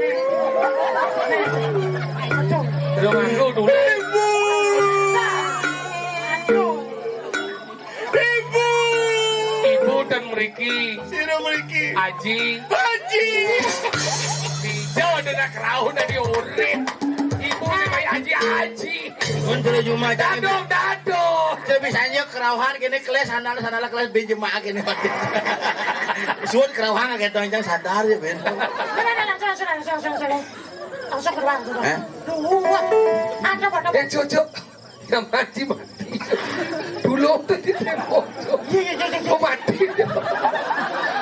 Aduh, aku dulu. Ibu! Ibu! Ibu dan mriki. Sira mriki. Aji. Aji. Tidak ada nak rauh dari urip. Ibu ni baik aji-aji. Mun terus cuma Dadong, dadong. Saya bisanya kerauhan gini kelas sandal, sandal kelas bin jemaah gini. Suun kerauhan kayak doang sadar ya, Ben. Nah, nah, nah, langsung, langsung, langsung, langsung, langsung. Langsung keluar, keluar. Hah? Duh, ada, ada. Eh, Cuk, Cuk. Yang mati, mati. Tulung tu di tembok, Cuk. Iya, iya, iya, iya. Oh, mati.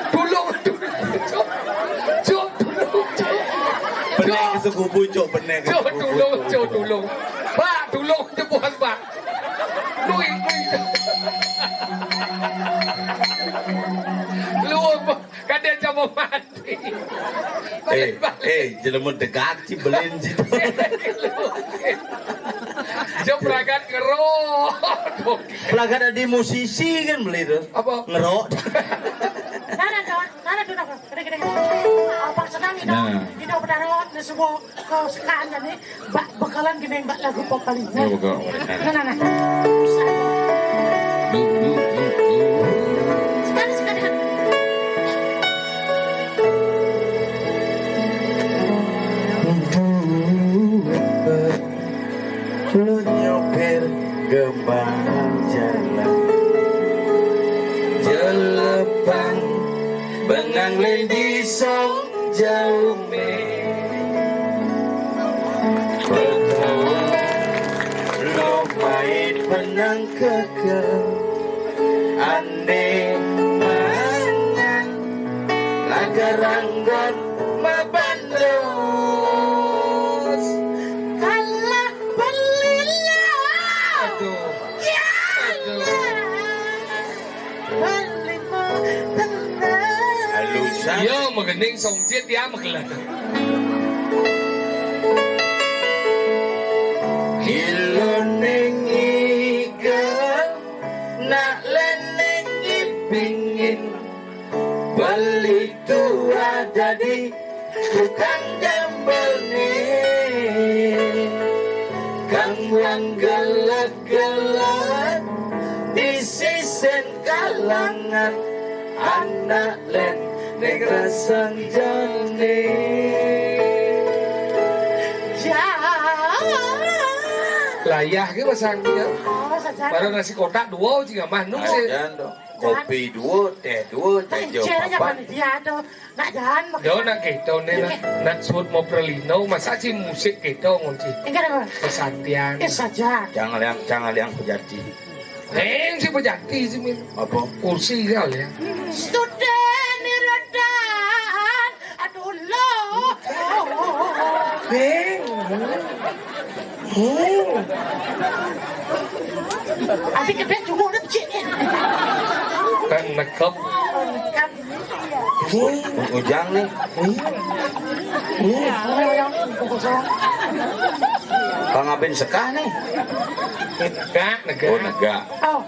Tulung, tulung, Cuk. Cuk, tulung, Cuk. Benek ke sekubu, Cuk, benek ke Cuk, sekubu, tulung, Cuk. Cuk, tulung. Pak, tulung, cepuan, Pak. Lui, lui. Lu apa? Kadang sama mati. Eh, eh, jelema degak ci belin ci. Jam ragat ngerok. Pelagat ada musisi kan beli tu. Apa? Ngerok. Nana tuh, nana tuh, nana. Gede, gede. Apa senang itu? Nah. Itu benar, di sebuah kesukaan jadi. Mbak bakalan gini, Mbak, lagu pop paling. Ya, betul. Nah, nah, nah. Sekali, sekali. Lu nyopir gembang jalan. Jelepang bengang lendi song jauh. Petawa lo mait benang keker. Ande mangan lagaranggon mabandos. Kalah beli Ning songjet ya megelan. Hilo ning igel, nak leneng ipingin, beli tua dadi tukang gambel ning, kang wang gelek-gelek di sisen kalangan, anak len ning rasang jane. Layah ke pasang dia. Oh, saja. Baru nasi kotak dua juga mah nu sih. Ajan dong. Kopi dua, teh dua, jajo papat. Panitia tuh. Nak jan. Yo, nak gitu nih, nak, nak sebut mau prelino, masa sih musik gitu ngunci. Enggak ada. Kesantian. Eh, saja. Jangan yang, jangan yang pejati. Ning si pejati si Min. Apa? Kursi kali ya. Studene redan. Aduh lo. Ning. Hmm. Abi gede cuma udah cik. Kan nekep. Nekep. Ujang nih. Kang Abin sekah nih. Negak, negak. Oh, negak. Oh.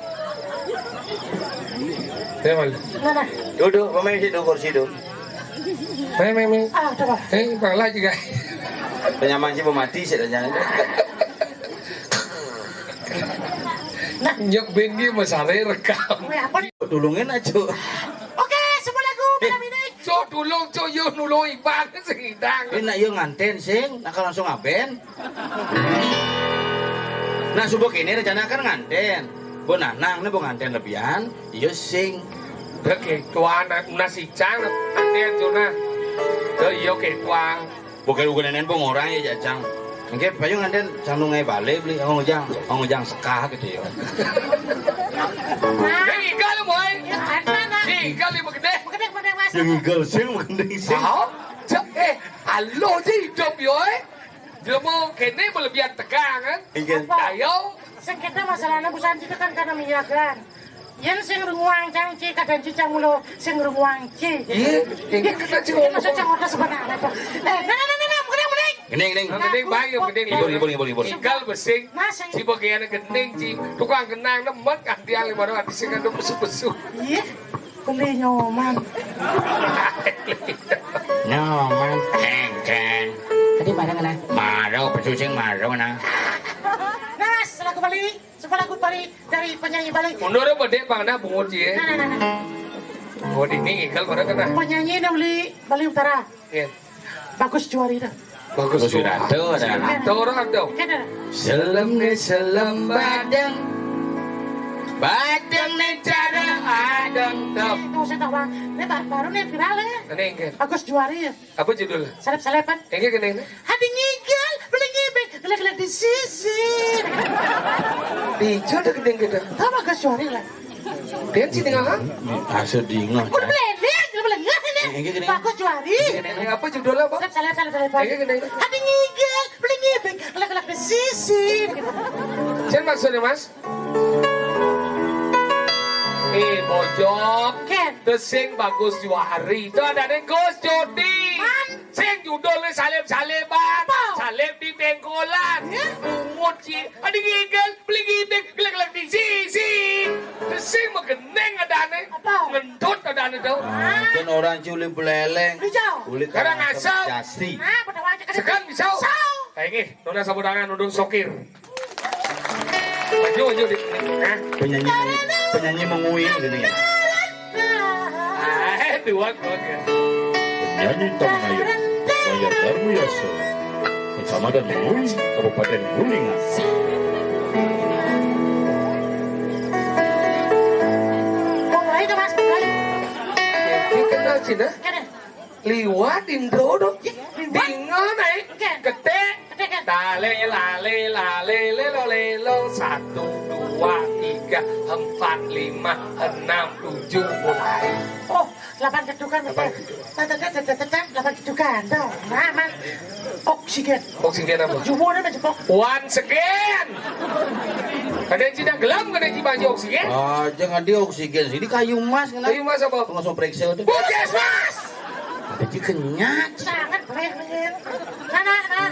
Ya, Mal. Mana? Duduk, pemain situ kursi duduk. Main, main, main. Ah, coba. Eh, pala juga. Penyaman sih mati sih jangan. Nyok bendi masare rekam. Weh, apa? Tulungin aja. Oke, semua lagu malam ini. Cok, tulung, cok, yo nulung iban sing hidang. Ini nak yo nganten sing, nak langsung aben. Nah, subuh kini rencana kan nganten. Bu Nanang nih bu nganten lebihan, yo sing. Oke, tuan nasi cang nganten Juna. Tuh, iyo ke tuan. Bukan bukan nenen pun orang ya jajang. Oke, payu nganten canung ngai balik beli, oh ngujang, oh ngujang sekah gitu ya. Nah. Ning igal, boy. Ya, kan, nah. Ning igal, ibu gede. Gede, gede, Mas. Yang igal sing, mending sing. Tahu? Cek, eh, alo aja hidup yo, eh. Dia mau kene berlebihan tegang kan? Iya. Dayo. Sing kita masalahnya busan itu kan karena minyak kan. Yen sing runguang cang ci, kadang ci cang mulo sing runguang ci. Iya, iya, kita ci. Ini maksud cang udah sebenarnya, Pak. Eh, nah, nah, nah, nah, nah, mending, mending. Gending, gending. Nah, gending, baik, gending. Hibur, hibur, hibur, hibur. Igal besing. Nah, sing. Ci bagian gending, ci. Tukang genang, nemen, gantian lima ratus, sing ada pesu-pesu. Iya, beli nyoman. Nyoman, keng, keng. Tadi mana kena? Maro, pesu sing maro, nah. Nah, selaku balik. Coba lagu Bali dari penyanyi Bali. Mundur apa dek, Bang? Nah, bungut ya. Nah, nah, nah, nah. Oh, ini igal pada kena. Penyanyi Bali, Bali Utara. Iya. Bagus Juari dah. Bagus Juari. Tuh, ada. Tuh, orang tuh. Kan ada. Selem ne selem badeng. Badeng ne cara adeng tep. Itu saya tahu, Bang. Ini ba-, baru nih viral ya. Ini enggak. Bagus Juari ya. Apa judul? Selep-selepan. Enggak kena ini. Hati ngigel, beli ngibeng, gelek-gelek di sisi. Dijo ada gedeng gitu. Tahu Bagus Juari lah. Dia sih tengah. Asa dingin. Udah belendeng, udah belengah ini. Eh, enggak kena. Bagus Juari. Enggak kena. Apa judulnya apa? Selep-selepan, selep-selepan. Enggak kena. Hati ngigel, beli ngibeng, gelek-gelek di sisi. Siapa maksudnya, Mas? Eh, bojok. Ken. Sing Bagus Juari. Itu ada nih Gus Jodi. Man. Sing judulnya Salib-Saliban. Apa? Salib di Bengkolan. Ya. Bungut sih. Ada gigel, beli gibeng, gelek-gelek di sisi. Sing megeneng ada nih. Apa? Ngendut ada nih tuh. Ah, kan orang culi beleleng. Hijau. Uli kadang asam. Jasti. Nah, pada wajah. Sekarang bisa. Sau. Kayak gini, nona sabudangan, nundung sokir. Maju, maju, di. Hah? Penyanyi, penyanyi menguing gini. Ah, eh, dua, dua, ya. Penyanyi Taman Air, Banjar Darmo Yasa, Kecamatan Menguing, Kabupaten Kuningan. Mulai tuh, Mas, mulai. Ini kenal Cina? Kenal. Liwat intro dong. Liwat. Tinggal naik. Oke. Ketik. Ketik, kan? Tale, lale, lale, lelo, lelo. Satu, dua, tiga, empat, lima, enam, tujuh, mulai. Oh, delapan ketukan, delapan ketukan. Tata, tata, tata, tata, delapan ketukan. Tuh, aman. Oksigen. Oksigen apa? Jumur apa jepok? Once again. Kadang Cina gelam, kadang Cina oksigen. Ah, jangan dia oksigen. Ini kayu emas kena. Kayu emas apa? Langsung periksa tuh. Puskesmas. Dikenyat. Sangat boleh menyen. Nah, nah, nah.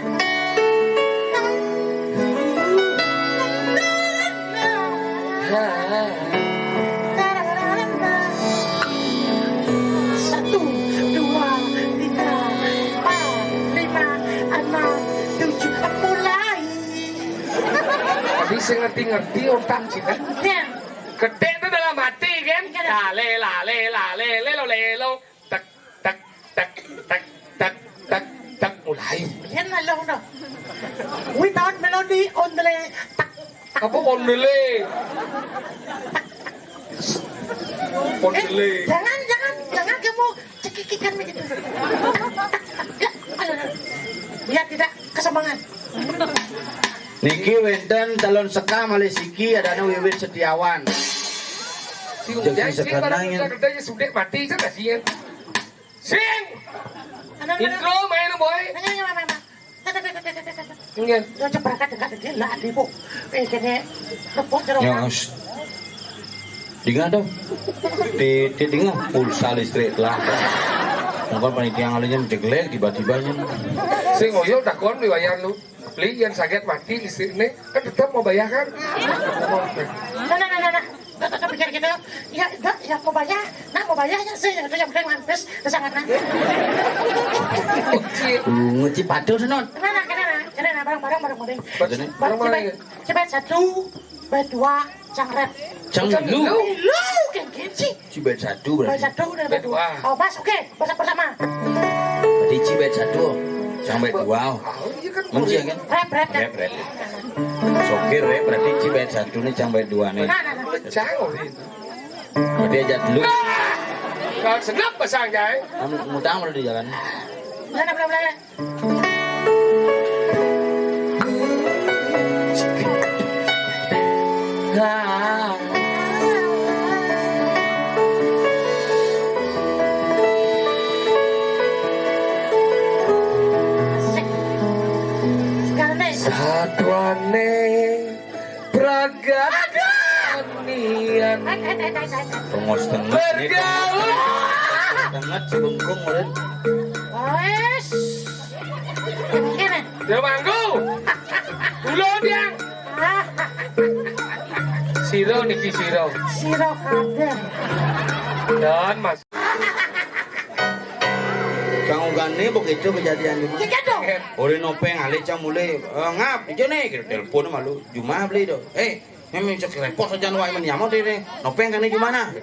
Satu, dua, tiga, empat, lima, enam, tujuh, mulai. Tapi sing ngerti-ngerti otak sih kan. Ya. Gedhe itu dalam hati kan. Iya. Lale, lale, lale, lelo, lelo. Tek, tek, tek, tek, tek, tek, tek, mulai. Yen lho ngono. Kuwi taun melodi ondele. Tak. Apa ondele? Ondele. Eh, jangan, jangan, jangan kamu cekikikan begitu. Ya, ayo, ayo. Biar tidak kesemangat. Niki wénten calon sekah malih siki, adané Wiwit Setiawan. Sing Jeng udah sing sing sekarang barang ini. Udah gedhe sing sudik mati kan kasihan. Sing. Anak, anak. Intro main, boy. Anak, anak, anak, anak. Nggih. Yo ceprakan dekat iki lah, Adi, Bu. Eh, kene rebut jero. Ya, kan? Us. Dengar dong. Di, di dengar pulsa listrik lah. Mungkin panitia ngalinya menjeglek tiba-tibanya. Sing ngoyo takon dibayar lu. Li, yang sakit mati istrinya kan tetap mau bayar kan? Nah, nah, nah, nah, nah. Tetap pikir gitu. Ya, enggak, ya mau bayar. Nah, mau bayar ya sih, itu yang penting mampir, kesanganan. Nguci padu senut. Nah, nah, kena, nah, kena, nah, bareng, bareng, bareng, bareng. Bareng, bareng, bareng. Coba satu, bait dua, cang rep. Cang lu. Lu, kan, kan sih. Ci bait satu berarti. Bait satu dan bait dua. Oh, pas, oke. Pas pertama. Berarti ci bait satu. Cang bait dua. Oh, iya kan. Menci ya kan? Rep, rep, rep. Rep, rep. Soke rep berarti ci bait satu nih, cang bait dua nih. Nah, nah, nah. Cang, oh, iya. Berarti aja dulu. Kalau senap pasang, Jai. Kamu ngutang berarti jalan. Nah, nah, nah, nah. Satuane pragat kanian. Tengos-tengos nih. Bergaul. Tengos si bengkung, Rin. Wes. Kene. Ya mangku. Ulo, Diang. Siro niki siro. Siro kabeh. Dan Mas. Kang Ugane begitu kejadian itu. Iya dong. Ore nopeng alih cang mulai. Eh, ngap, ijo nih, kita telepon malu. Jumah beli do. Eh, memang cek repot saja nu wae men nyamot ini. Nopeng kene gimana?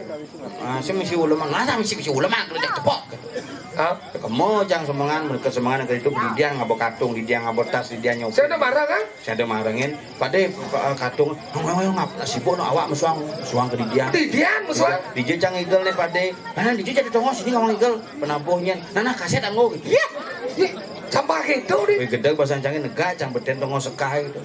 Ah, saya misi ulama, nggak ada misi misi ulama kerja tepok. Hah? Kemo jang semengan, mereka semengan ke itu beli dia ngabo katung, di dia ngabo tas, di dia nyopeng. Saya udah marah kan? Saya ada marengin, pade eh, katung, ngomong ngap, sibuk no awak mesuang, mesuang ke di dia. Di dia mesuang? Di dia cang igel nih pade. Nah, di dia jadi tongos ini ngomong igel, penabuhnya. Nah, nah kaset anggo gitu. Iya. Ih, sampah gitu nih. Wih, gedeg bahasa cangin negak, cang beten tongos sekah gitu.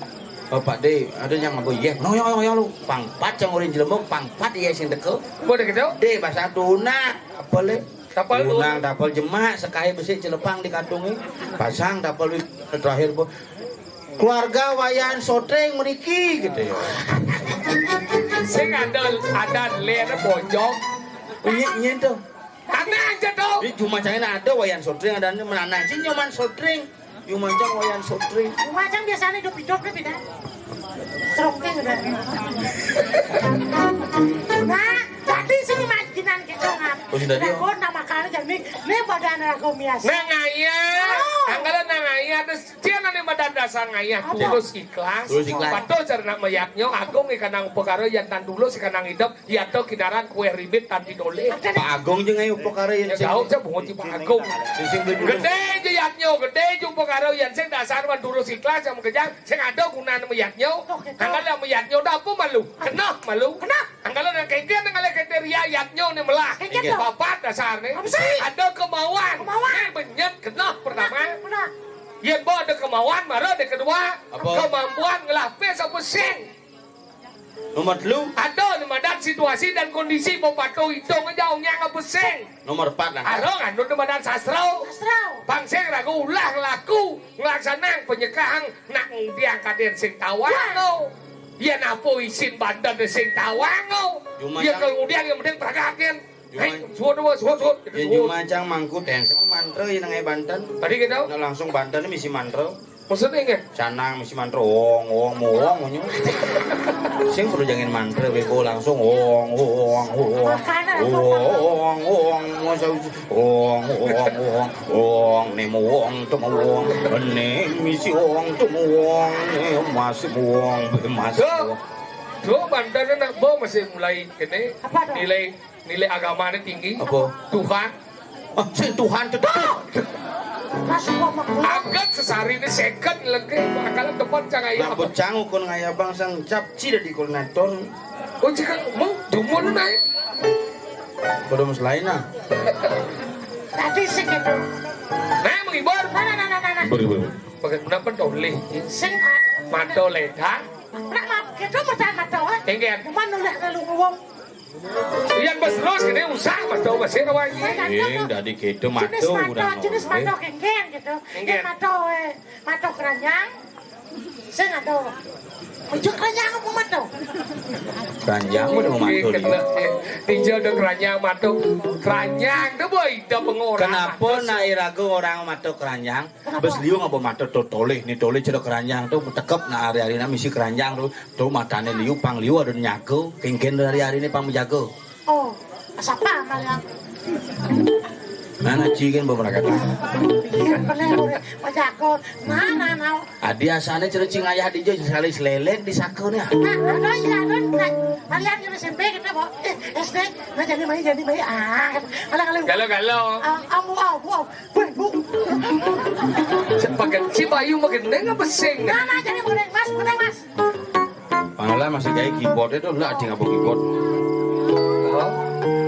Oh, Pak De, ada yang ngabo iya. No, yo, yo, yo, lu. Pangpat cang urin jelembok, pangpat iya sing deke. Boleh gitu? De, bahasa tuna, apa le? Tapal Unang tapal jemak, sekahe besik celepang di katunge. Pasang tapal wi-, terakhir, Bu. Keluarga Wayan Sotring mriki gitu ya. Sing ada ada lir bojong. Iya, iya tuh. Aneh aja tuh. Di Jumacang ini ada Wayan Sotring, ada ini menanang. Sing Nyoman Sotring. Jumacang Wayan Sotring. Jumacang biasanya hidup-hidup nih beda. Stroke udah. Nah, jadi sini majikan gitu, Ngap. Oh, sudah dia. Nah, gua nama kali jadi, ini pada anak gua biasa. Nah, ngayah. Oh. Anggalan nah ngayah, terus dia nanti pada dasar ngayah. Apa? Tulus ikhlas. Tulus ikhlas. Patuh cara nak mayatnya, agung ikan nang pekara yang tan tulus ikan nang hidup. Yadnya kinaran kuweh ribit tan didoleh. Pak Agung je ngayu upakara yen. Ya, sing gaul je bungut Pak Agung. Sing, sing beli dulu. Gedhe je yadnya, gedhe je upakara yen sing dasar wan durus ikhlas yang mekejang, sing ada gunane me yadnya. Oh, gitu. Angkal yang me yadnya udah apa malu? Kenah malu. Kenah. Angkal yang kete, angkal yang kete ria yadnya ne melah. Kayak gitu. Bapak dasar ne. Apa sih? Ada kemauan. Kemauan. Ne benyet kenah pertama. Kenah. Yen ba ada kemauan, baru ada kedua. Apa? Kemampuan ngelah pes apa sing. Nomor telu. Ada ni madan situasi dan kondisi bepatuh itu ngejauh nyang besing. Nomor empat lah. Arong anu ni madan sastra. Sastra. Bangsing ragu ulah laku ngelaksanang penyekahang nak ngudiang kaden sing tawang. Wah. Tau. Ya napo isin bandan sing tawang. Tau. Cuma ya yang kalau ngudiang yang penting peragatin. Hei, suwun, suwun, suwun, suwun. Ya, cuma cang mangku ten, sama Mantra ya nang banten. Tadi kita? Nah, langsung banten misi mantra. Maksudnya nggak? Canang misi mantra wong wong muwong nyu. Sing perlu jangan mantra bego langsung wong wong wong. Makanan, wong wong wong wong wong wong wong wong ne muwong tu muwong ne misi wong tu muwong ne masih muwong masih. Tuh, tuh banten nak bo masih mulai kene. Apa tuh? Nilai Nilai agamanya tinggi. Apa? Tuhan. Ah, sing Tuhan tetep. Mas, gua mah gua. Angkat sesari ini second lagi. Bakalan depan cang ayo. Rambut cang ukun ngaya bang sang cap ci dari koordinator. Oh, jika mau jumur naik. Belum selain nah. Tadi sing gitu. Nah, menghibur. Nah, nah, nah, nah, nah, nah. Beri, beri. Pakai kenapa toleh? Sing. Mato ledang. Nak mah gitu percaya mato. Enggak. Cuman nulis lalu ngomong. Yan bes terus kene usah mato bes kawan. Ing dadi keto mato urang. Jenis mato kengken gitu. Kengken. Mato, eh, mato keranjang. Sing ado. Ojo keranjang apa mato? Keranjang udah mau mato dia. Tinja ada keranjang mato. Keranjang tu boy dah pengorang. Kenapa nak iraga orang mato keranjang? Bes liu ngapa mato to toleh ni toleh cedok keranjang tu tekep nak hari-hari nak misi keranjang tu. Tu matane liu pang liu ada nyaga, kengken hari-hari ni pang menjaga. Oh, siapa amal yang? Nah, nah, ci kan beberapa kata. Iya, bener, bener. Menjaga. Nah, nah, nah. Adi asane cedok cing ayah di jo sekali seleleng di saka ni. Nah, ada iya, ada. Nah, kalian yang S M P kita, Bo. Eh, S D. Nah, jadi mai, jadi mai. Ah, kalau, kalau. Kalau, kalau. Ah, amu, amu, amu. Weh, Bu. Sepakat si Bayu magendeng apa sing? Nah, nah, jadi magendeng, Mas, magendeng, Mas. Pangala masih kayak keyboard itu lah, ada apa keyboard? Oh.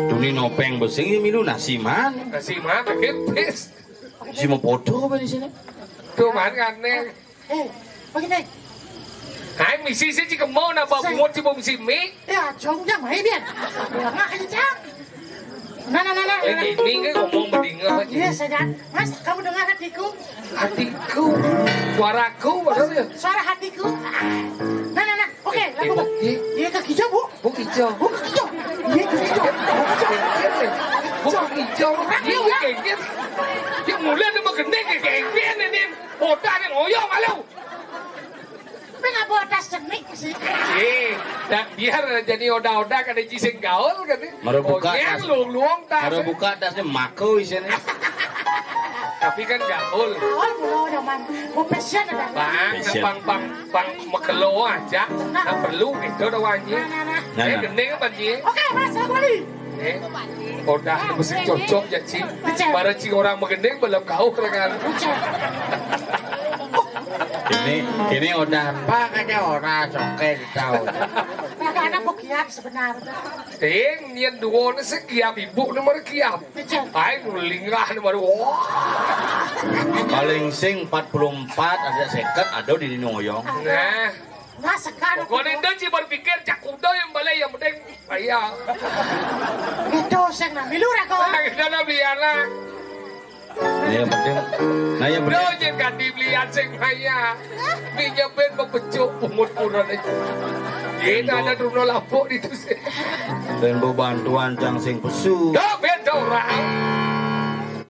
Tuni nopeng besing ini milu nasi man. Nasi man, pakai pis. Si mau foto apa di sini? Tuh, man, kan, nih. Eh, begini. Hai, misi sih, cik mau napa bungut, cik mau misi mie? Ya, jong jang mai biar. Nggak aja jang. Nah, nah, nah, nah. Eh, ini kan ngomong berdingin aja. Iya, saya. Mas, kamu dengar hatiku? Hatiku. Suaraku maksudnya. Suara hatiku. Nah, nah, nah. Oke, eh, lagu. Eh, Bu. Iya, kaki hijau, Bu. Bu hijau. Bu hijau. Iya, Bu hijau. Bu hijau. Iya, iya. Dia mulai ada magendeng kayak gini nih. Otak nih ngoyong malu. Tapi nggak bawa tas cenik sih. Eh, dah biar jadi oda-oda kada isi sing gaul kan. Mara buka tas. Luang-luang tas. Mara buka tasnya mako isinya. Tapi kan gaul. Gaul, gaul zaman. Mau fashion ada. Bang, pang, pang, pang, makelo aja. Nah, perlu gitu dah wajib. Nah, nah, nah. Eh, gendeng apa, Ji? Oke, Mas, aku beli. Eh, oda mesti cocok ya, Ci. Betul. Para Ci orang magendeng belum kau dengan. Betul. Ini, ini oda apa aja ora coke di tahu. Nah, ada bukian sebenarnya. Eh, nian dua ni sekian ibu nomor kian. Betul. Ai, linggah nomor, wah. Paling sing empat puluh empat, ada seket, ada di Noyong. Nah. Nah, sekarang. Kau ni dah Ci berpikir, cak kuda yang balik, yang penting bayar. Itu sing nak milu raga. Nah, kita nak beli anak. Nah, yang penting, nah, yang penting. Lo je ganti belian sing maya. Minyak ben memecuk pungut kurang itu. Kita ada dulu lapuk di tu sih. Dan bantuan cang sing pesu. Dah ben dah orang.